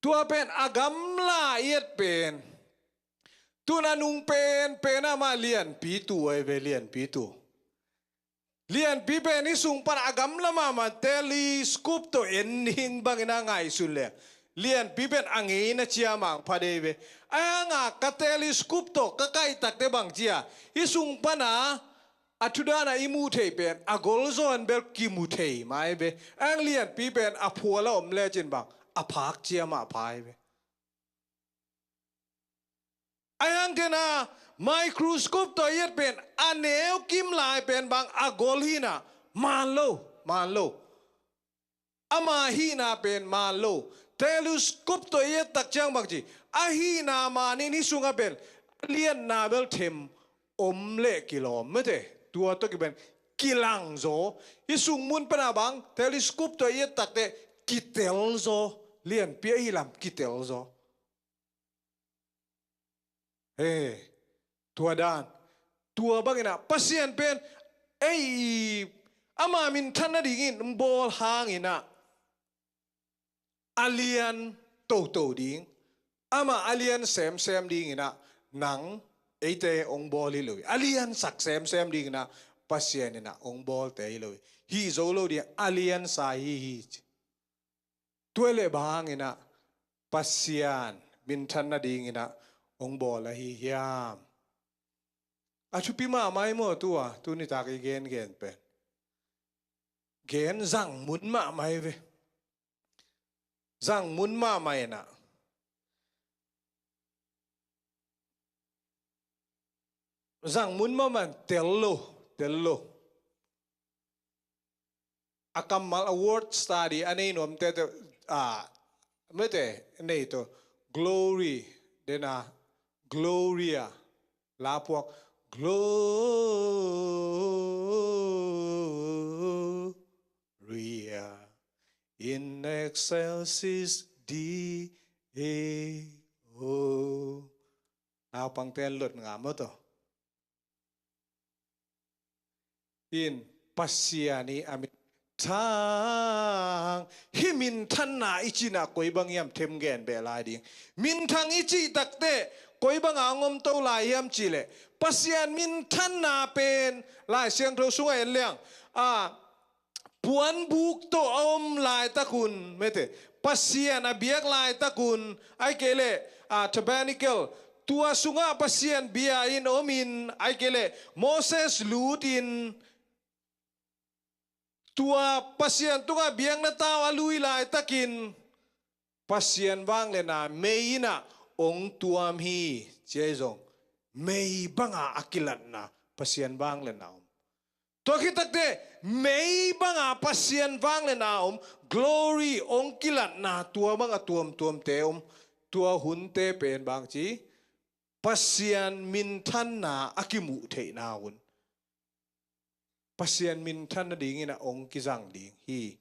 Tua pen a gamla i et pen, tun a nung penpen a mah lianpi tu ahi ve, lianpi tu. Lianpi pen hih sung pan a gamla mahmah telescope tawh en ding bangin a ngaihsun leh, lianpi pen a ngeina cia mangpha dei ve. Ahi hanga ka telescope tawh ka kaihtakte bang cia, hih sung pana a thudana i muh theih pen a golzaw in bel kimu thei mai ve. Ahi hang lianpi pen a phual a om lecin bang a phak cia mah pha hi ve. Ahi hangin a microscope tawh i et pen a neu kim lai pen bang a gol hihna man lo, man lo. Ama hihna pen man lo. Telescope tawh i et tak ciang bang ci, a hihna manin hih sungah pen a lianna bel them om leh kilawm, mete, tua tawh kiben kilangzaw. Hih sung mun pana bang telescope tawh i et takteh kitelzaw, lianpi ahi lam kitelzaw. He, tua dan, tua bangin a Pasian pen ei, ama minthan nadingin hong bawl hangin a, a lian toto ding, ama a lian semsem dingin a, nang eite hong bawl hi lo hi. A liansak semsem dingin a, Pasian in a hong bawlte hi lo hi. Hih zo lo ding a liansa hi hi ci. Tua leh bang hangin a Pasian minthan nadingin a hong bawl ahi hiam? A thupi mahmah hi maw tua, tuni tak i gengen pen. Gen zang mun mahmah hi ve. zang mun mahmah in ah, zang mun mahmah in tel lo, tel lo. A kammal, a word study a nei nuam tete, a, mete nei to, glory, dena, gloria, lapuak, gloria in excelsis Deo. Naupangte an lot ngam maw taw. In Pasian i a minthang, hih minthanna i cihna koi bang hiam them gen beh lai ding. Minthang i cih takte koi banga hong om to lai hiam cihleh, Pasian minthanna pen Lai Siangtho sungah en leng, a, puanbuk tawh a om laitakun, mete, Pasian a biak laitakun, ahih kei leh, a, tabernacle, tua sungah Pasian bia in omin, ahih kei leh Moses lutin, tua Pasian tungah biakna tau a lui laitakin, Pasian vangliatna mei in ah hong tuam hi, ci ahi zong, mei banga a kilatna Pasian vangliatna om. Tua khit takte mei banga Pasian vangliatna om, glory hong kilatna tua banga tuamtuamte om, tua hunte pen bang ci, Pasian minthanna a kimuh theihna hun. Pasian minthan nadingin ah hong kizang ding hi.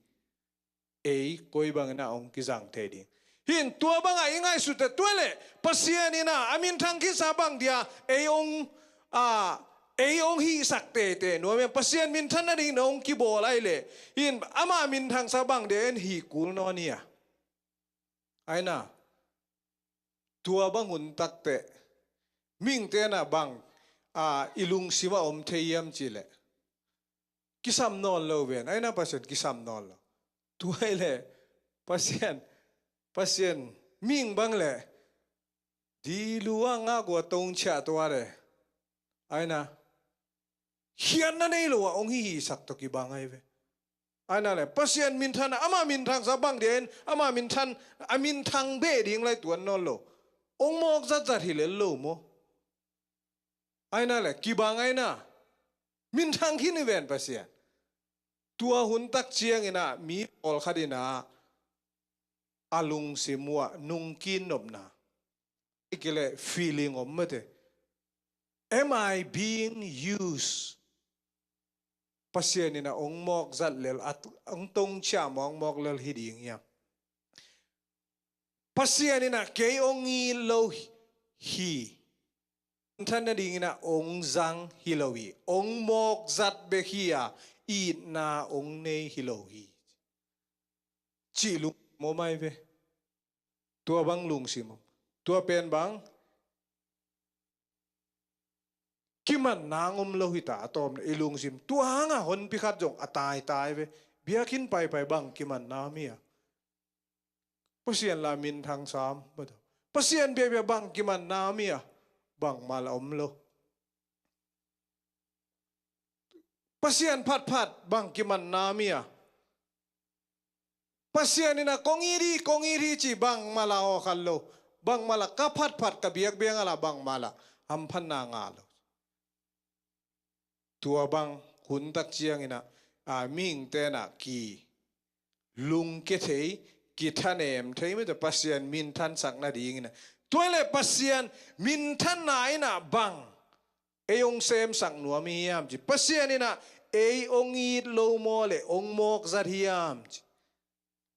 Ei koi bangin ah hong kizang thei ding hi. Tua bangah i ngaihsut teh, tua leh Pasian in ah a minthang khinsa bang dia ei hong, a, ei hong hihsak teitei nuam hiam? Pasian minthan nadingin hong kibawl ahih leh, ama minthangsa bang dia en hih kul nawn hi a. Aina, tua bang hun takteh mihingte in ah bang, a, i lungsimah om thei hiam cihleh, kisam nawn lo ven. Aina, Pasian kisam nawn lo. Tua ahih leh Pasian, Pasian mihing bang leh, di lu a ngak uh a tongciah tua leh, aina, khiatna nei lo a hong hihihsak tawh kibang ahi ve. Aina leh Pasian minthan, ama minthangsa bang dia en, ama minthan, a minthang beh ding lai tuan nawn lo. Hong mawk zatzat hi lel lo maw? Aina leh kibang aina, minthang khin hi ven Pasian. Tua hun tak ciangin ah mi pawlkhat in ah a lungsim uh ah nungkin nopna, ahih kei leh feeling om mete. Am I being used? Pasian in ah hong mawk zat lel, a, hong tongciah maw, hong mawk lel hi ding hiam? Pasian in ah kei hong it lo hi. Minthan nadingin ah hong zang hi lo hi. Hong mawk zat bek hi a, itna hong nei hi lo hi, cih lungsim om ahi ve. Tua bang lungsim om. Tua pen bang kimanna hong om lo hi ta, a tawpna i lungsim. Tua hangah honpi khat zong a taitai ve. Biakinn paipai bang kimanna om hi a? Pasian la minthangsa om. Pasian biakbia bang kimanna om hi a? Bangmah la om lo. Pasian phatphat bang kimanna om hi a? Pasian in ah kong it hi, kong it hi ci bangmah la aw khat lo. Bangmah la ka phatphat, ka biakbia ngala bangmah la hamphatna ngah lo. Tua bang hun tak ciangin ah, a, mihingte in ah kilungkia thei, kithanem thei mete, Pasian minthansak nadingin ah. Tua leh Pasian minthanna in ah bang ei hong semsak nuam hi hiam ci. Pasian in ah ei hong it lo maw leh hong mawk zat hiam ci.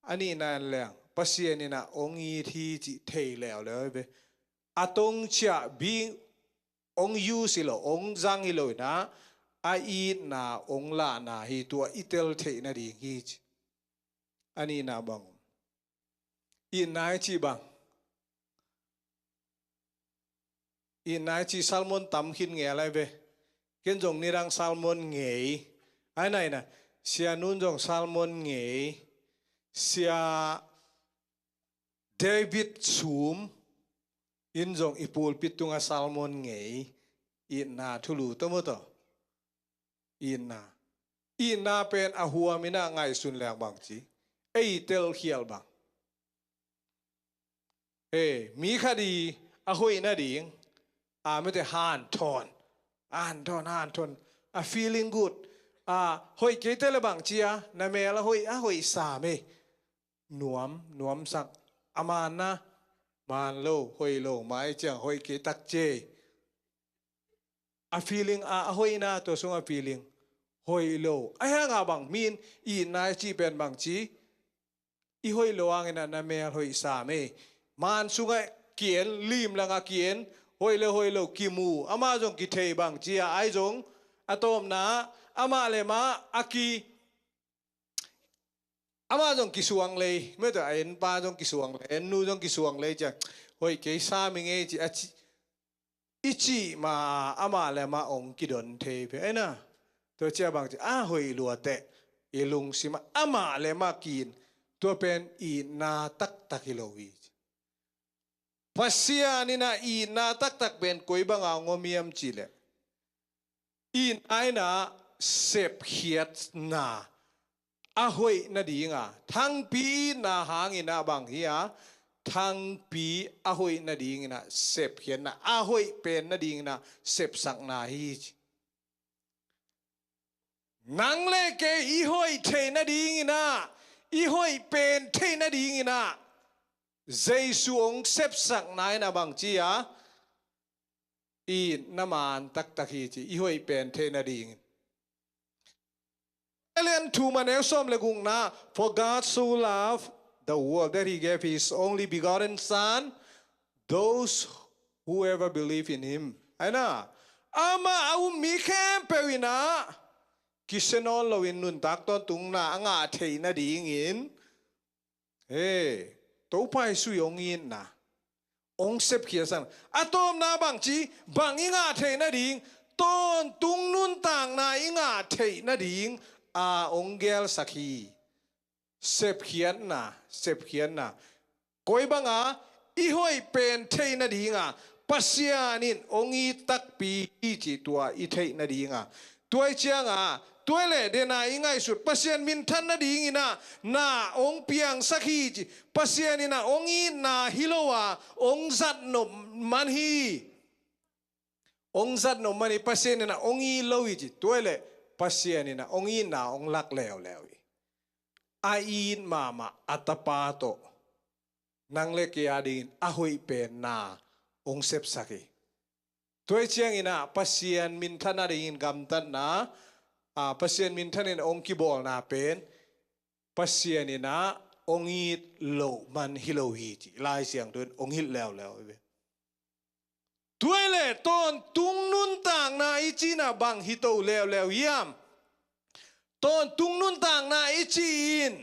A nihna in leng Pasian in ah hong it hi cih thei leuleu hi ve. A tongciah bing hong use hi lo, hong zang hi lo in ah, a itna hong lahna hi, tua i tel theih nading hi ci. A nihna bang om. Itna i cih bang, itna i cih sermon tam khin ngel ahi ve. Ken zong nidang sermon ngei. Aina, aina, Sia Nun zong sermon ngei. Sia David Sum in zong i pulpit tungah sermon ngei. Itna thulu tawh maw taw. Itna. Itna pen a huam in ah ngaihsun leng bang ci. Ei telkhial bang. He, mi khat i a hoih nading a mite hanthawn, hanthawn, hanthawn, a feeling good, a hoih kei teh le bang ci a, na mel a hoih, a hoih sam e. Nuam, nuamsak, a man na, man lo, hoih lo, mai ciang hoih kei tak ci e. A feeling a, a hoihna tua sung a feeling hoih lo. A hiang a bang min itna i cih pen bang ci, i hoih lo hangin a na mel hoih sam e. Man sungah kien, lim langah kien, hoih le hoih lo kimu, amah zong kithei bang ci a, ai zong a tawpna, amah le mah a ki, amah zong kisuang lei, mete a en pa zong kisuang lei, en nu zong kisuang lei ciang, hoih kei sam i ngei ci, a ci, i cih ma amah le mah ong kidon thei phe, aina. Tua cia bang ci, a hoih lua teh, i lungsim ah amah le mah kin, tua pen itna taktak hi lo hi ci. Pasian in a itna taktak pen koi banga ong om hiam cih leh, itna in a sepkhiatna, a hoih nadinga, thangpi itna hangin a bang hi a, thangpi a hoih nadingin a sepkhiatna, a hoih pen nadingin a sepsakna hi ci. Nang le kei i hoih theih nadingin a, i hoih pen theih nadingin a, Jesu ong sepsakna in a bang ci a, itna man taktak hi ci, i hoih pen theih nadingin. John a lian thum a neu sawm le gukna, "For God so loved the world that he gave his only begotten Son, those whoever believe in him." Aina, amah a um mi khempeuh in a, kisia nawn loin nuntak tawntungna a ngah theih nadingin, he, Topa Jesu i ong itna, ong sepkhiatsak. A tawpna bang ci, bang i ngah theih nading, tawntung nuntakna i ngah theih nading a ong gelsak hi. Sepkhiatna, sepkhiatna. Koi banga i hoih pen theih nadinga Pasian in ong it takpi hi ci, tua i theih nadinga. Tua i cianga, tua i le dena i ngaihsut, Pasian minthan nadingin a na ong piangsak hi ci. Pasian in a ong itna hi lo a, ong zat nop man hi. Ong zat nop man hi, Pasian in a ong it lo hi ci. Tua i le Pasian in a ong itna ong lak leuleu hi. A it mahmah a tapa tawh nang le kei a dingin a hoih pen na ong sepsak hi. Tua i ciangin a Pasian minthan nadingin gamtatna, a, Pasian minthan in ong kibawlna pen Pasian in a ong it loh man hi lo hi ci. Lai Siangtho in ong hilh leuleu hi ve. Tua i le tawntung nuntakna i cihna bang hi to leuleu hiam? Tawntung nuntakna i cih in,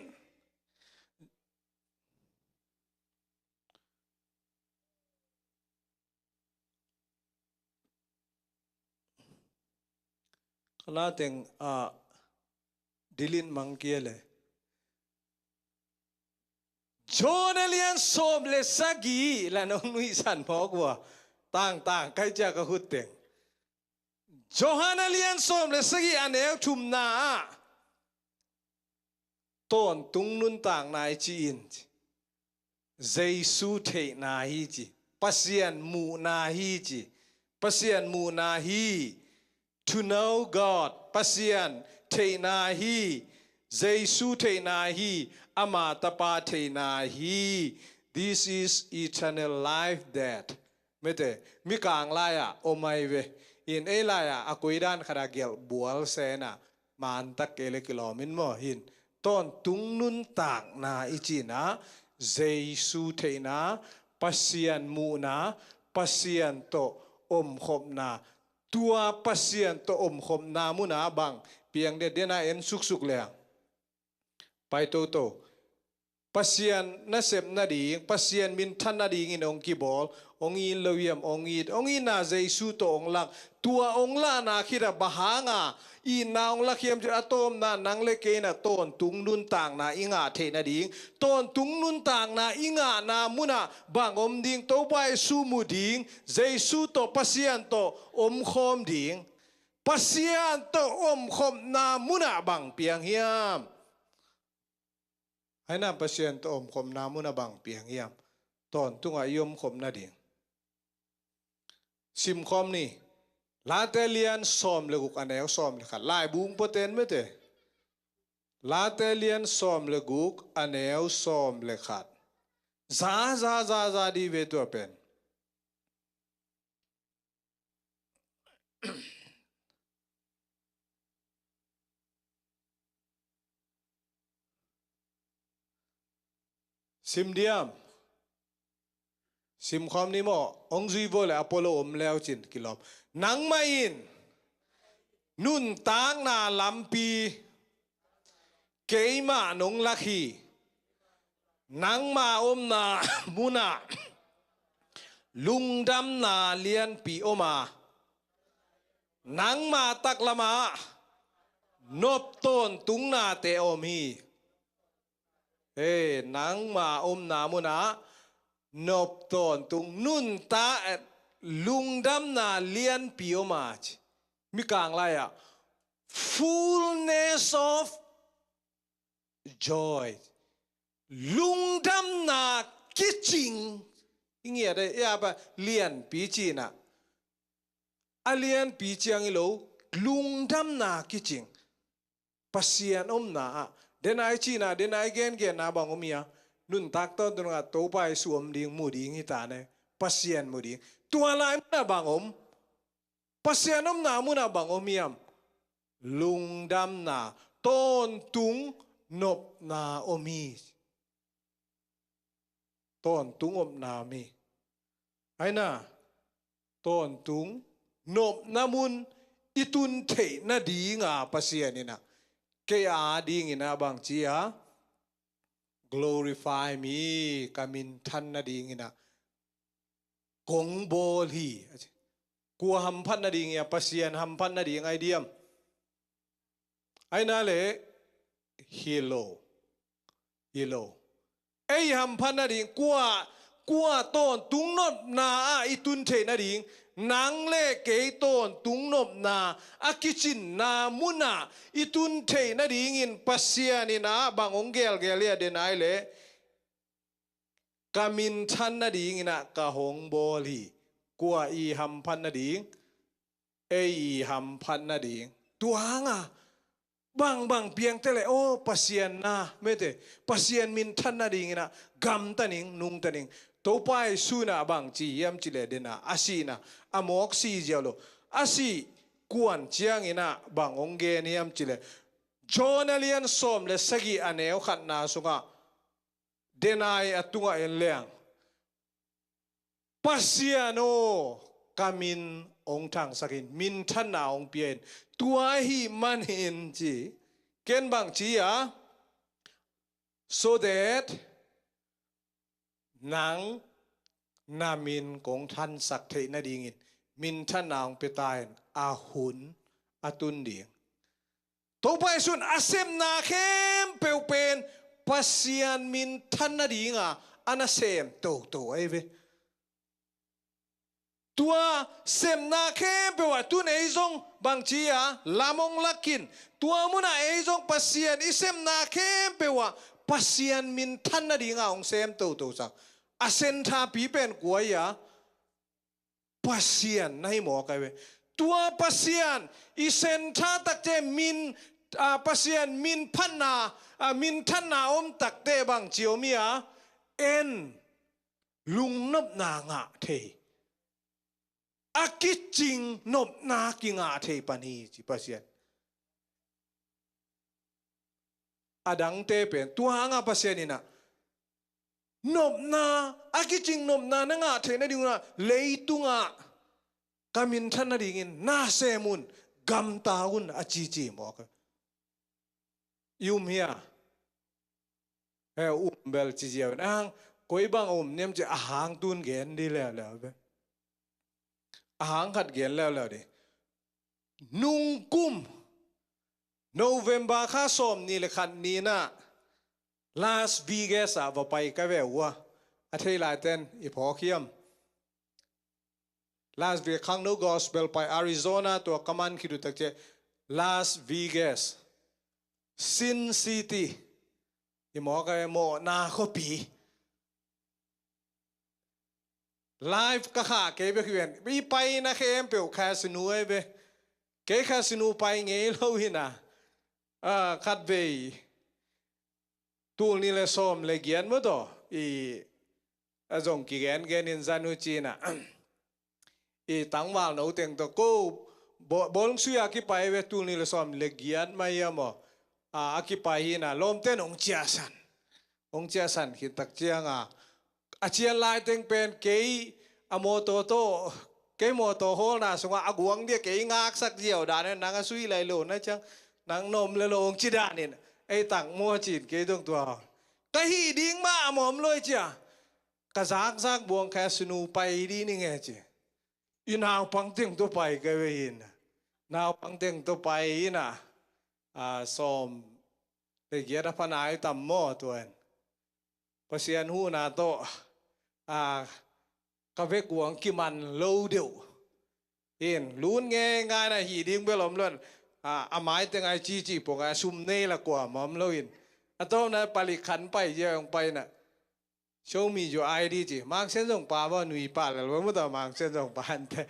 ka la teng a, delete mang kei le. John a lian sawm le sagih la nong nuihsan mawk uh a, tangtang kai cia ka khut teng. Johan a lian sawm le sagih a neu thumna ah, tawntung nuntakna i cih in, Jesu theihna hi ci, Pasian muhna hi ci, Pasian muhna hi. To know God, Pasian theihna hi, Jesu theihna hi, ama tapa theihna hi. This is eternal life that. Mete, mikang lai-ah om ahi ve. In ei lai-ah a koidan khat a gelh bual sena, man tak kei le kilawm in maw hin. Tawntung nuntakna i cihna, Jesu theihna, Pasian muhna, Pasian tawh omkhopna, tua Pasian tawh omkhopna muna bang piang diatdiat na en suksuk leng, pai toto. Pasian nasep nading, Pasian minthan nadingin hong kibawl, hong it lo hiam, hong it, hong itna Jesu tawh hong lak, tua hong lahna khit a bang hanga itna hong lak hiam cih a tawpna nang le kei in a tawntung nuntakna i ngah theih nading, tawntung nuntakna i ngahna munah bang om ding, Topa Jesu mu ding, Jesu tawh, Pasian tawh omkhawm ding, Pasian tawh omkhopna munah bang piang hiam? Aina Pasian tawh omkhopna munah bang piang hiam? tawntungah i omkhop nading. Simkhawm ni. Late lian sawm le guk a neu sawm le khat. Laibung pawten mete. Late lian sawm le guk a neu sawm le khat. Za, za, za, za di ve tua pen. Sim diam. Simkhawm ni maw, hong zui vo le a pualo om leu cin kilawm. Nangmah in nuntakna lampi keimah nong lak hi. Nangma omna munah lungdamna lianpi om a, nangma taklamah nop tawntungnate om hi. Hei, nangma omna munah nop tawntung nuntak, eh, lungdamna lianpi om a ci. Mikang lai-ah fullness of joy. Lungdamna kicing. I ngiat e, i apa lianpi cina. A lianpi ciang hi lo, lungdamna kicing. Pasian omna ah. Denai cina, denai gengenna bang om hia? Nuntak tawntung ah Topa Jesu om ding, mu ding hi ta ne. Pasian mu ding. Tua lai munah bang om? Pasian omna munah bang om hiam? Lungdamna, tawntung nopna om hi. Tawntung nopna om hi. Aina, tawntung nopna mun i tun theih nadinga Pasian inah kei a dingin ah bang ci a, glorify me, ka minthan nadingin ah kong bawl hi. Kua hamphat nading hia? Pasian hamphat nading ai diam? Aina le, hi lo. Hi lo. Ei hamphat nading, kua, kua tawntung nopna ah i tun theih nading, nang le kei tawntung nopna a kicinna munah i tun theih nadingin Pasian inah bang hong gelgel hia? Denai le, ka minthan nadingin ah ka hong bawl hi. Kua i hamphat nading? Ei i hamphat nading. Tua hanga bangbang piangte le, aw, Pasian na mete, Pasian minthan nadingin ah gamta ning, nungta ning. Topa Jesu inah bang ci hiam cih leh, denah a sihna, a mawk si ziau lo, a sih kuan ciangin ah bang hong gen hiam cih leh, John a lian sawm le sagih a neu khatna sungah, denai a tungah en leng, Pasian aw, ka min hong thangsak in, minthanna hong pia in. Tua ahih manin ci, ken bang ci a, so that nang na min kong thansak theih nadingin minthanna hong pia ta in, a hun a tun ding. Topa Jesu in a sepna khempeuh pen Pasian minthan nadinga a nasem toto ahi ve. Tua sepna khempeuh ah tun ei zong bang ci a, lam hong lak in. Tua munah ei zong Pasian i sepna khempeuh ah Pasian minthan nadinga hong sem toto sak. A senthapi pen kua hi a? Pasian na hi mawk ahi ve. Tua Pasian i sentha takte min, a, Pasian min phatna, a, minthanna om takte bang ci om hi a? En, lungnopna ngah thei, a kicing nopna kingah thei pan hi ci Pasian. A dangte pen tua hanga Pasian inah nopna, a kicing nopna na ngah theih nading unah leitungah ka minthan nadingin na sem un, gamta un a cici mawk. I um hia? He, um bel ci ziau in. Ahang koi bang um niam ci ahang tun gen di leuleu ve. Ahang khat gen leuleu di. Nungkum November kha sawm ni le khat ni-in ah Las Vegas ah va pai ka ve uh a. A thei laiten i phawk hiam? Las Vegas, khangno gospel pai Arizona tua ka man khit uh takciah Las Vegas, Sin City, i mawk a mawhna khuapi. Life ka khah kei bek hi ven. I paina khempeuh casino ahi ve. Kei casino pai ngei lo hi na. Ah, khatvei tul nih le sawm le giat maw tawh, i, a zong kigen gen in zan uh cina. I tangval no teng tawh ko bo-, bawlung sui a kipai ve, tul nih le sawm le giat mai a maw. A, a kipai hi na, lawmten hong ciahsan. Hong ciahsan khin tak cianga, a cian lai teng pen kei a mawtaw tawh, kei mawtaw hawlna sungah a guang dia kei ngaksak ziau dan in, nang a sui lai lo na ciang, nang na om le lo hong ci dan in, ei tang maw cin kei dong tua. Ka hih ding mah a mawm lo i cia. Ka zakzak buang kha sunu pai di ning e ci. I naupang teng tawh pai ka ve in. Naupang teng tawh pai in a, a, sawm le giat a pha nai tam maw tuan. Pasian huhna tawh, a, ka vekpi-in kiman lo deuh. In, lun ngei ngai na hi ding bel om lo in. A, a mai teng ai cici pong a sum nei la kua mah om lo in. A tawm na palik khan pai zia hong pai na. Show me your I D ci. Mangsen zong pa ba nui pa lel ba mu ta Mangsen zong pa ante.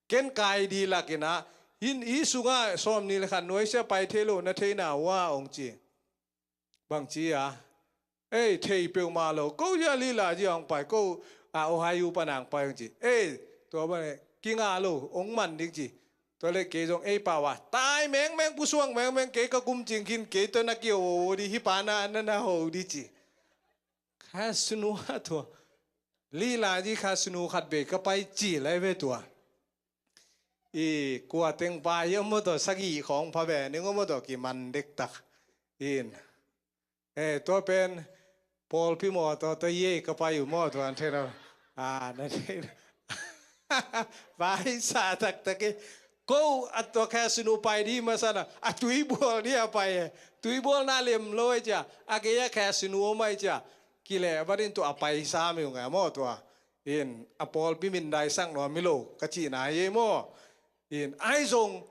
Ken ka I D lak in a. Hin i sunga sawm nih le khat nuai sia pai thei lo na thei na ua ong ci. Bang ci a. Ei, thei peuhmah lo. Ko zia lila zia ong pai ko a Ohio panang pai ong ci. Ei, tua ba ne kinga lo ong man dik ci. Tua le kei zong ei pa wa. Tai mengmeng pusuang mengmeng kei ka kum cing khin kei tua na ki o di hi pa na na na ho di ci. Kha sunu a tua. Lila di kha sunu khat bei ka pai ci lai ve tua. I kua teng pa hi om maw tua sagi khong pha ve ning om maw tua kiman dek tak. In. Eh, tua pen Paul pi maw tua tua ye ka pai u maw tua an thei lo. Ah, na thei lo. Pai sa tak tak e. Ko a tua kha sunu pai di masa na. A tui bual di a pai e. Tui bual na lem lo e cia. A ke a kha sunu o mai cia. Kile a vadin tua a pai sa mi u ngai maw tua. In a pawlpi min dai sang nuam hi lo ka cihna hi ei maw? In ai zong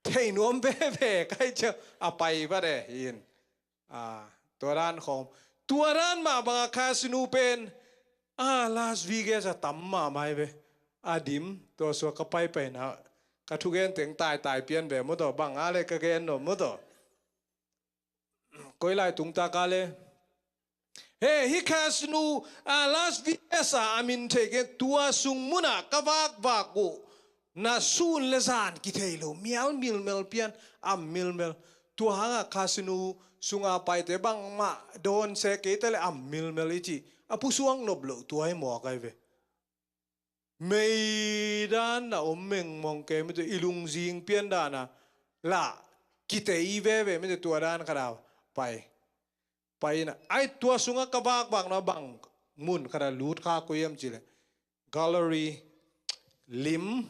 thei nuam veve kai cia a pai vat e. In a tua dan khawm tua dan mah banga kha sinu pen a Las Vegas a tam mahmah hi ve. A dim tua sua ka pai paina ka thugen teng taitai pian ve maw tawh bang a le ka gen nuam maw tawh. Koi lai tung ta ka le. He, hi kha sinu a Las Vegas a a min thei gen tua sung muna ka vakvak uh na sun le zan kithei lo mial milmel pian a milmel. Tua hanga kha sinu sunga paite bangmah dawn se keite le a milmel i ci a pusuang nop lo tua hi mawk ai ve. Meidan na om mengmong kei mite i lungzing pian dana la kitei veve mite tua dan khat a pai. Pai ina ai tua sunga ka vakvak na bang mun khat a lut kha ko iam cile gallery lim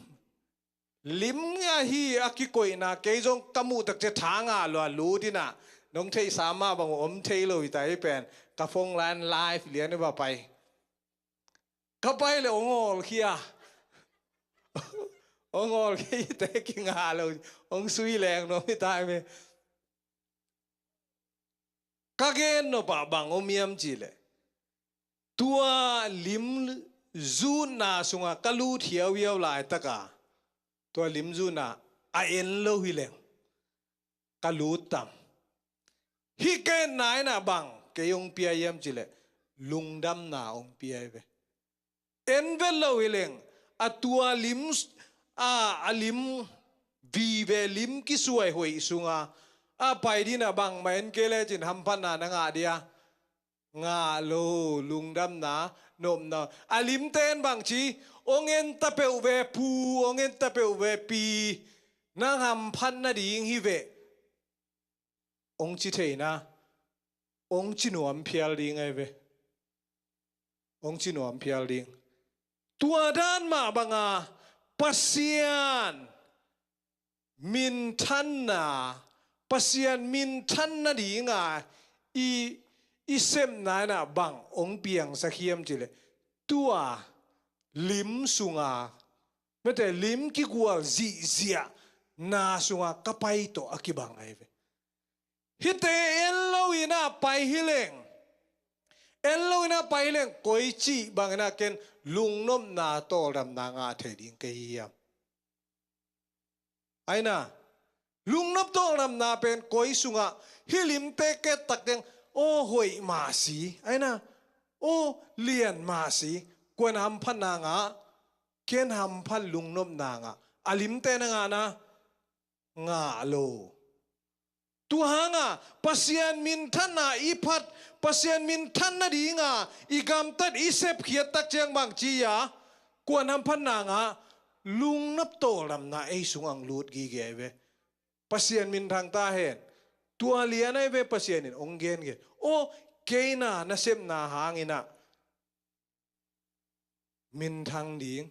lim ahi a kikoihna kei zong ka muh tak ce thanga lua lut ina nong theihsa ma bang om thei lo hi ta hi pen ka phone line live lian i va pai. Ka pai le ong awl khia. Ong awl khia i te kinga lo. Ong sui leng nuam i tai me. Ka gen nop ah bang om iam ci le tua lim zutna sunga ka lut hiauhiau laitaka tua lim zutna a en lo hi leng ka lut tam. Hi ken naina bang kei ong pia iam ci le lungdamna ong pia i ve. En vet lo hi leng a tua lim a a lim vive lim kisuai hoih sunga a pai dina bangmah en kei lecin hamphatna na ngah dia. Ngah lo lungdamna nopna a limte en bang ci ong en ta peuh ve pu ong en ta peuh ve pi. Nang hamphat nading hi ve. Ong ci theina ong ci nuam phial ding ai ve. Ong ci nuam phial ding. Tua dan mah banga Pasian minthanna Pasian minthanna dinga i i sepna ina bang ong piangsak hiam cile tua lim sunga mete lim kigual zihziah na sunga ka pai tawh a kibang ai ve. Hite en lo ina pai hi leng En lo in a pai leng koi cih bangin a ken lungnopna tawldamna ngah thei ding ka hi hiam? Aina, lungnop tawldamna pen koi sungah hih limte ket tak teng, aw hoih mah si, aina, aw lian mah si, kuan hamphatna ngah, ken hamphat lungnopna ngah, a limte na ngahna ngah lo. Tua hanga Pasian minthanna i phat, Pasian minthan nadinga i gamtat i sepkhiat tak ciang bang ci a, kuan hamphatna ngah, lungnop tawldamna ei sungah lut gige ve. Pasian minthang ta hen. Tua lian ai ve Pasian in ong gen gen. Aw, keina nasepna hangin a minthang ding.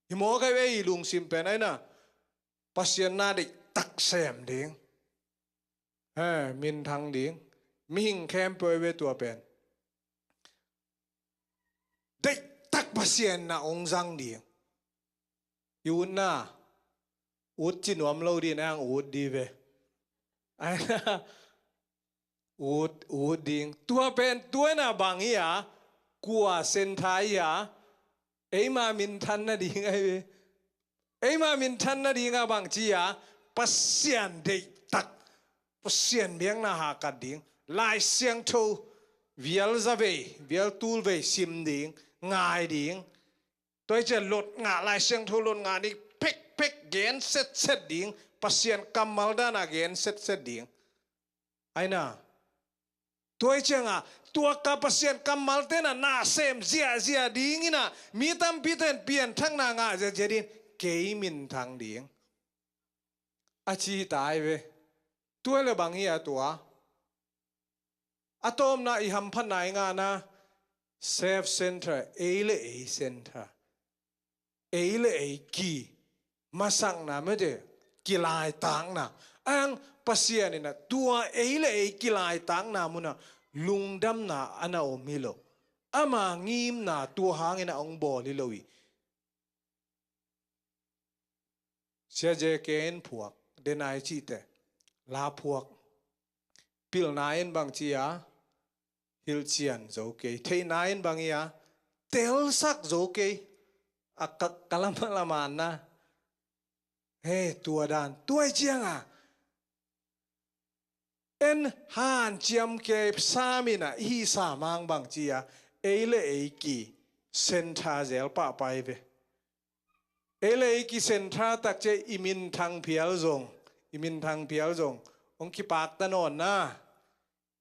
Hi mawk ai ve i lungsim pen aina. Pasian na deihtak sem ding. He, minthang ding. Mihing khempeuh ai ve tua pen. Deihtak Pasian na ong zang ding. I utna. Ut ci nuam lo ding, nang ut di ve. Aina, ut, ut ding. Tua pen, tua na bang hi a, kua sentha hi a, eima minthan nading ai ve. Eima minthan nadinga bang ci a, Pasian deihtak, Pasian biakna hakat ding, Lai Siangtho vial za vei, vial tul vei sim ding, ngai ding. Tua i cian lot ngah, Lai Siangtho lot ngah ni pekpek gen setset ding, Pasian kammal dana gen setset ding. Aina, tua i cianga, tua ka Pasian kammal tena na sem ziahziah dingina, mi tampi ten pianthakna ngah ziahziah ding, kei minthang ding. A ci ta ai ve. Tua le bang hi a tua. A tawpna i hamphatna i ngahna, self center, ei le ei center. Ei le ei ki, masakna mete, kilaitakna. Ang Pasian ina, tua ei le ei kilaitakna muna, lungdamna ana om hi lo. Ama ngimna tua hangina ong bawl hi lo hi. Sia J K in phuak, denai cihte, la phuak. Pilna in bang ci a, hilhcian zo kei. Theihna in bang hi a, telsak zo kei. A ka, ka lama lamanna. He, tua dan. Tua i cianga. En hanciam kei sam ina, i hi sam ang bang ci a, ei le ei ki, sentha zel pahpai ve. Ei le ei ki sentha tak cia i minthang phial zong, i minthang phial zong, ong kipakta nawn na,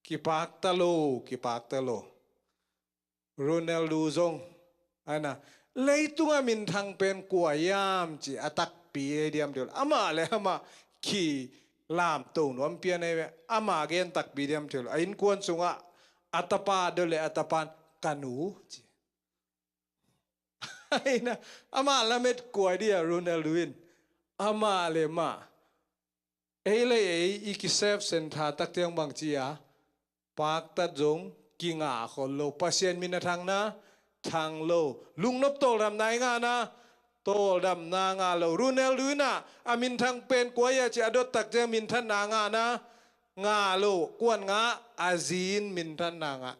kipakta lo, kipakta lo. Ronaldo zong, aina, leitunga minthang pen kua hiam ci a takpi ei diam thei lo. Amah le amah ki lamto nuam pian ei ve, amah gen takpi diam thei lo. A innkuan sungah a tapa do le a tapan ka nu ci. Aina, amah lamet kua dia Ronaldo in. Amah le mah. Ei le ei i ki self center tak tiang bang ci a, paktat zong kingah khol lo. Pasian min a thang na, thang lo. Lungnop tawldamna i ngahna, tawldamna ngah lo. Ronaldo ina, a minthang pen kua hia ci a dot tak tiang minthanna ngahna, ngah lo. Kuan ngah, a zin minthanna ngah.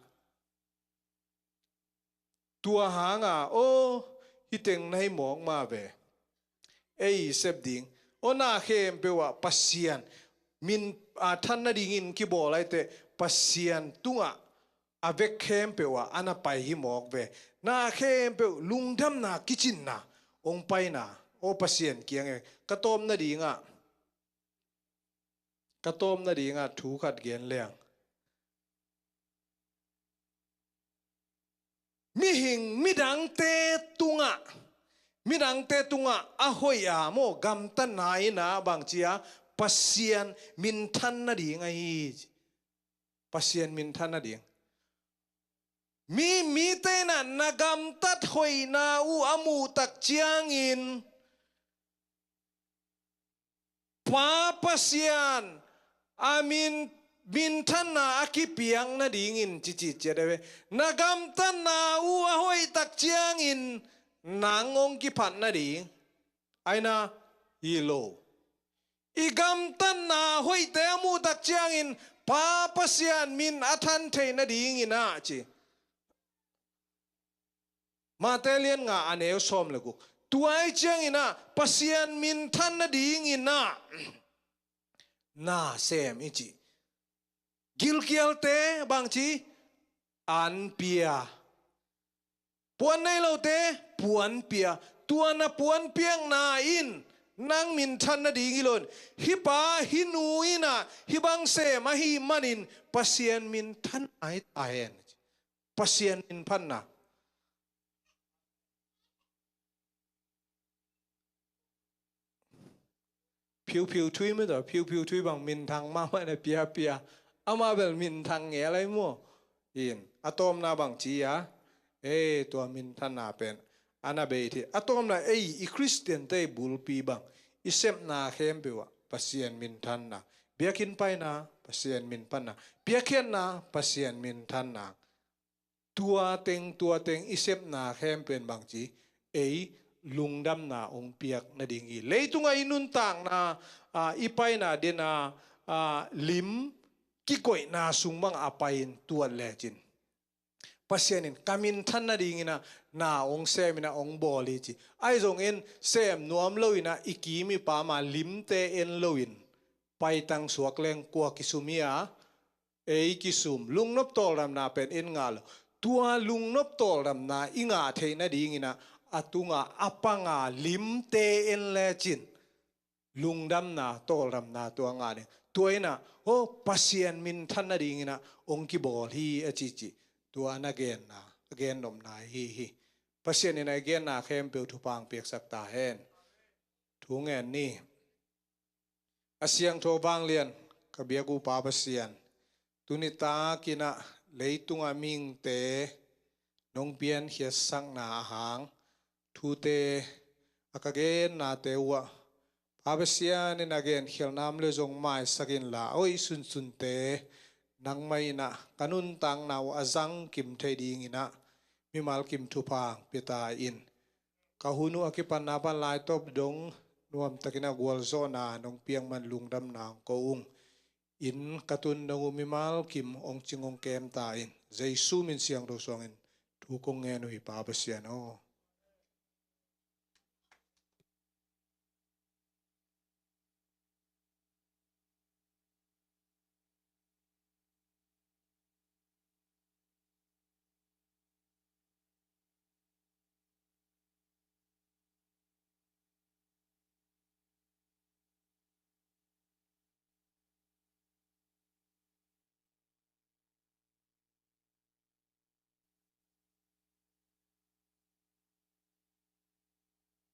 Tua hanga, aw, hih teng na hi mawk mah ve. Ei sep ding. Aw, na khempeuh ah Pasian min, a, than nadingin kibawl aite Pasian tungah a vek khempeuh ah a na pai hi mawk ve. Na khempeuh lungdamna kicinna ong paina. Aw, Pasian kiang e, ka tawp nadingah, ka tawp nadingah thu khat gen leng. Mihing, midangte tungah, midangte tungah a hoih a maw, gamtatna ina bang ci a, Pasian minthan nading ahi. Pasian minthan nading. Mi, mite ina na gamtat hoihna uh a muh tak ciangin, Pa Pasian a min, minthanna a kipiak nadingin cici ciat a ve. Na gamtatna uh a hoih tak ciangin nang ong kiphat nading. Aina hi lo. I gamtatna hoihte a muh tak ciangin Pa Pasian min a than thei nadingin a ci. Mate lian nga a neu sawm le guk. Tua i ciangin ah Pasian minthan nadingin ah na sem i ci. Gilkialte bangci an pia. Puan nei lote puan pia. Tua na puan piakna in nang minthan nading hi lo in, hih pa hih nu in ah hih bang sem ahih manin Pasian minthan ai ta hen. Pasian minthanna. Phiuphiu thui mah tawh, phiuphiu thui bang minthang mahmah na piapia. Amah bel minthang ngel lai maw. In, a tawpna bang ci a, ei, tua minthanna pen a na bei thei. A tawpna ei, i Khristiante bulpi bang, i sepna khempeuh ah Pasian minthanna. Biakinn paina, Pasian minthanna. Piakkhiatna, Pasian minthanna. Tua teng, tua teng i sepna khempeuh in bangci, ei, lungdamna hong piak nading hi. Leitungah i nuntakna, a, i paina dena, a, lim kikoihna sung bang a pai-in tuat lecin, Pasian in ka minthan nadingin ah na hong semin ah hong bawl hi ci. Ahi zongin sem nuam loin ah i kim i pam a limte en loin paitang suak leng kua kisum hi a, ei kisum. Lungnop tawldamna pen en ngah lo. Tua lungnop tawldamna i ngah theih nadingin ah a tunga a panga limte en lecin lungdamna, tawldamna tua ngah ding. Tua in ah, ho, Pasian minthan nadingin ah hong kibawl hi a cici. Tua na genna, a gennopna hi hi. Pasian in a i genna khempeuh thupha hong piaksak ta hen. Thu ngen ni. A siangtho vanglian, ka biak uh Pa Pasian, tuni takin ah leitunga mihingte nong piankhiatsakna ahang thute a ka gennate uh ah, Pa Pasian in a genkhialhna om le zong maisak inla, a hoih sunsunte nangmah in ah ka nuntakna uh a zangkim thei dingin ah mimal kim thupha hong pia ta in. Ka hun uh a kipanna pan laitop dong nuamtakin a gualzawhna nong piak man lungdamna hong ko ung. In ka tun dong uh mimal kim hong cing hong kem ta in. Jesu min siangtho suangin thu kong ngen uh hi Pa Pasian aw.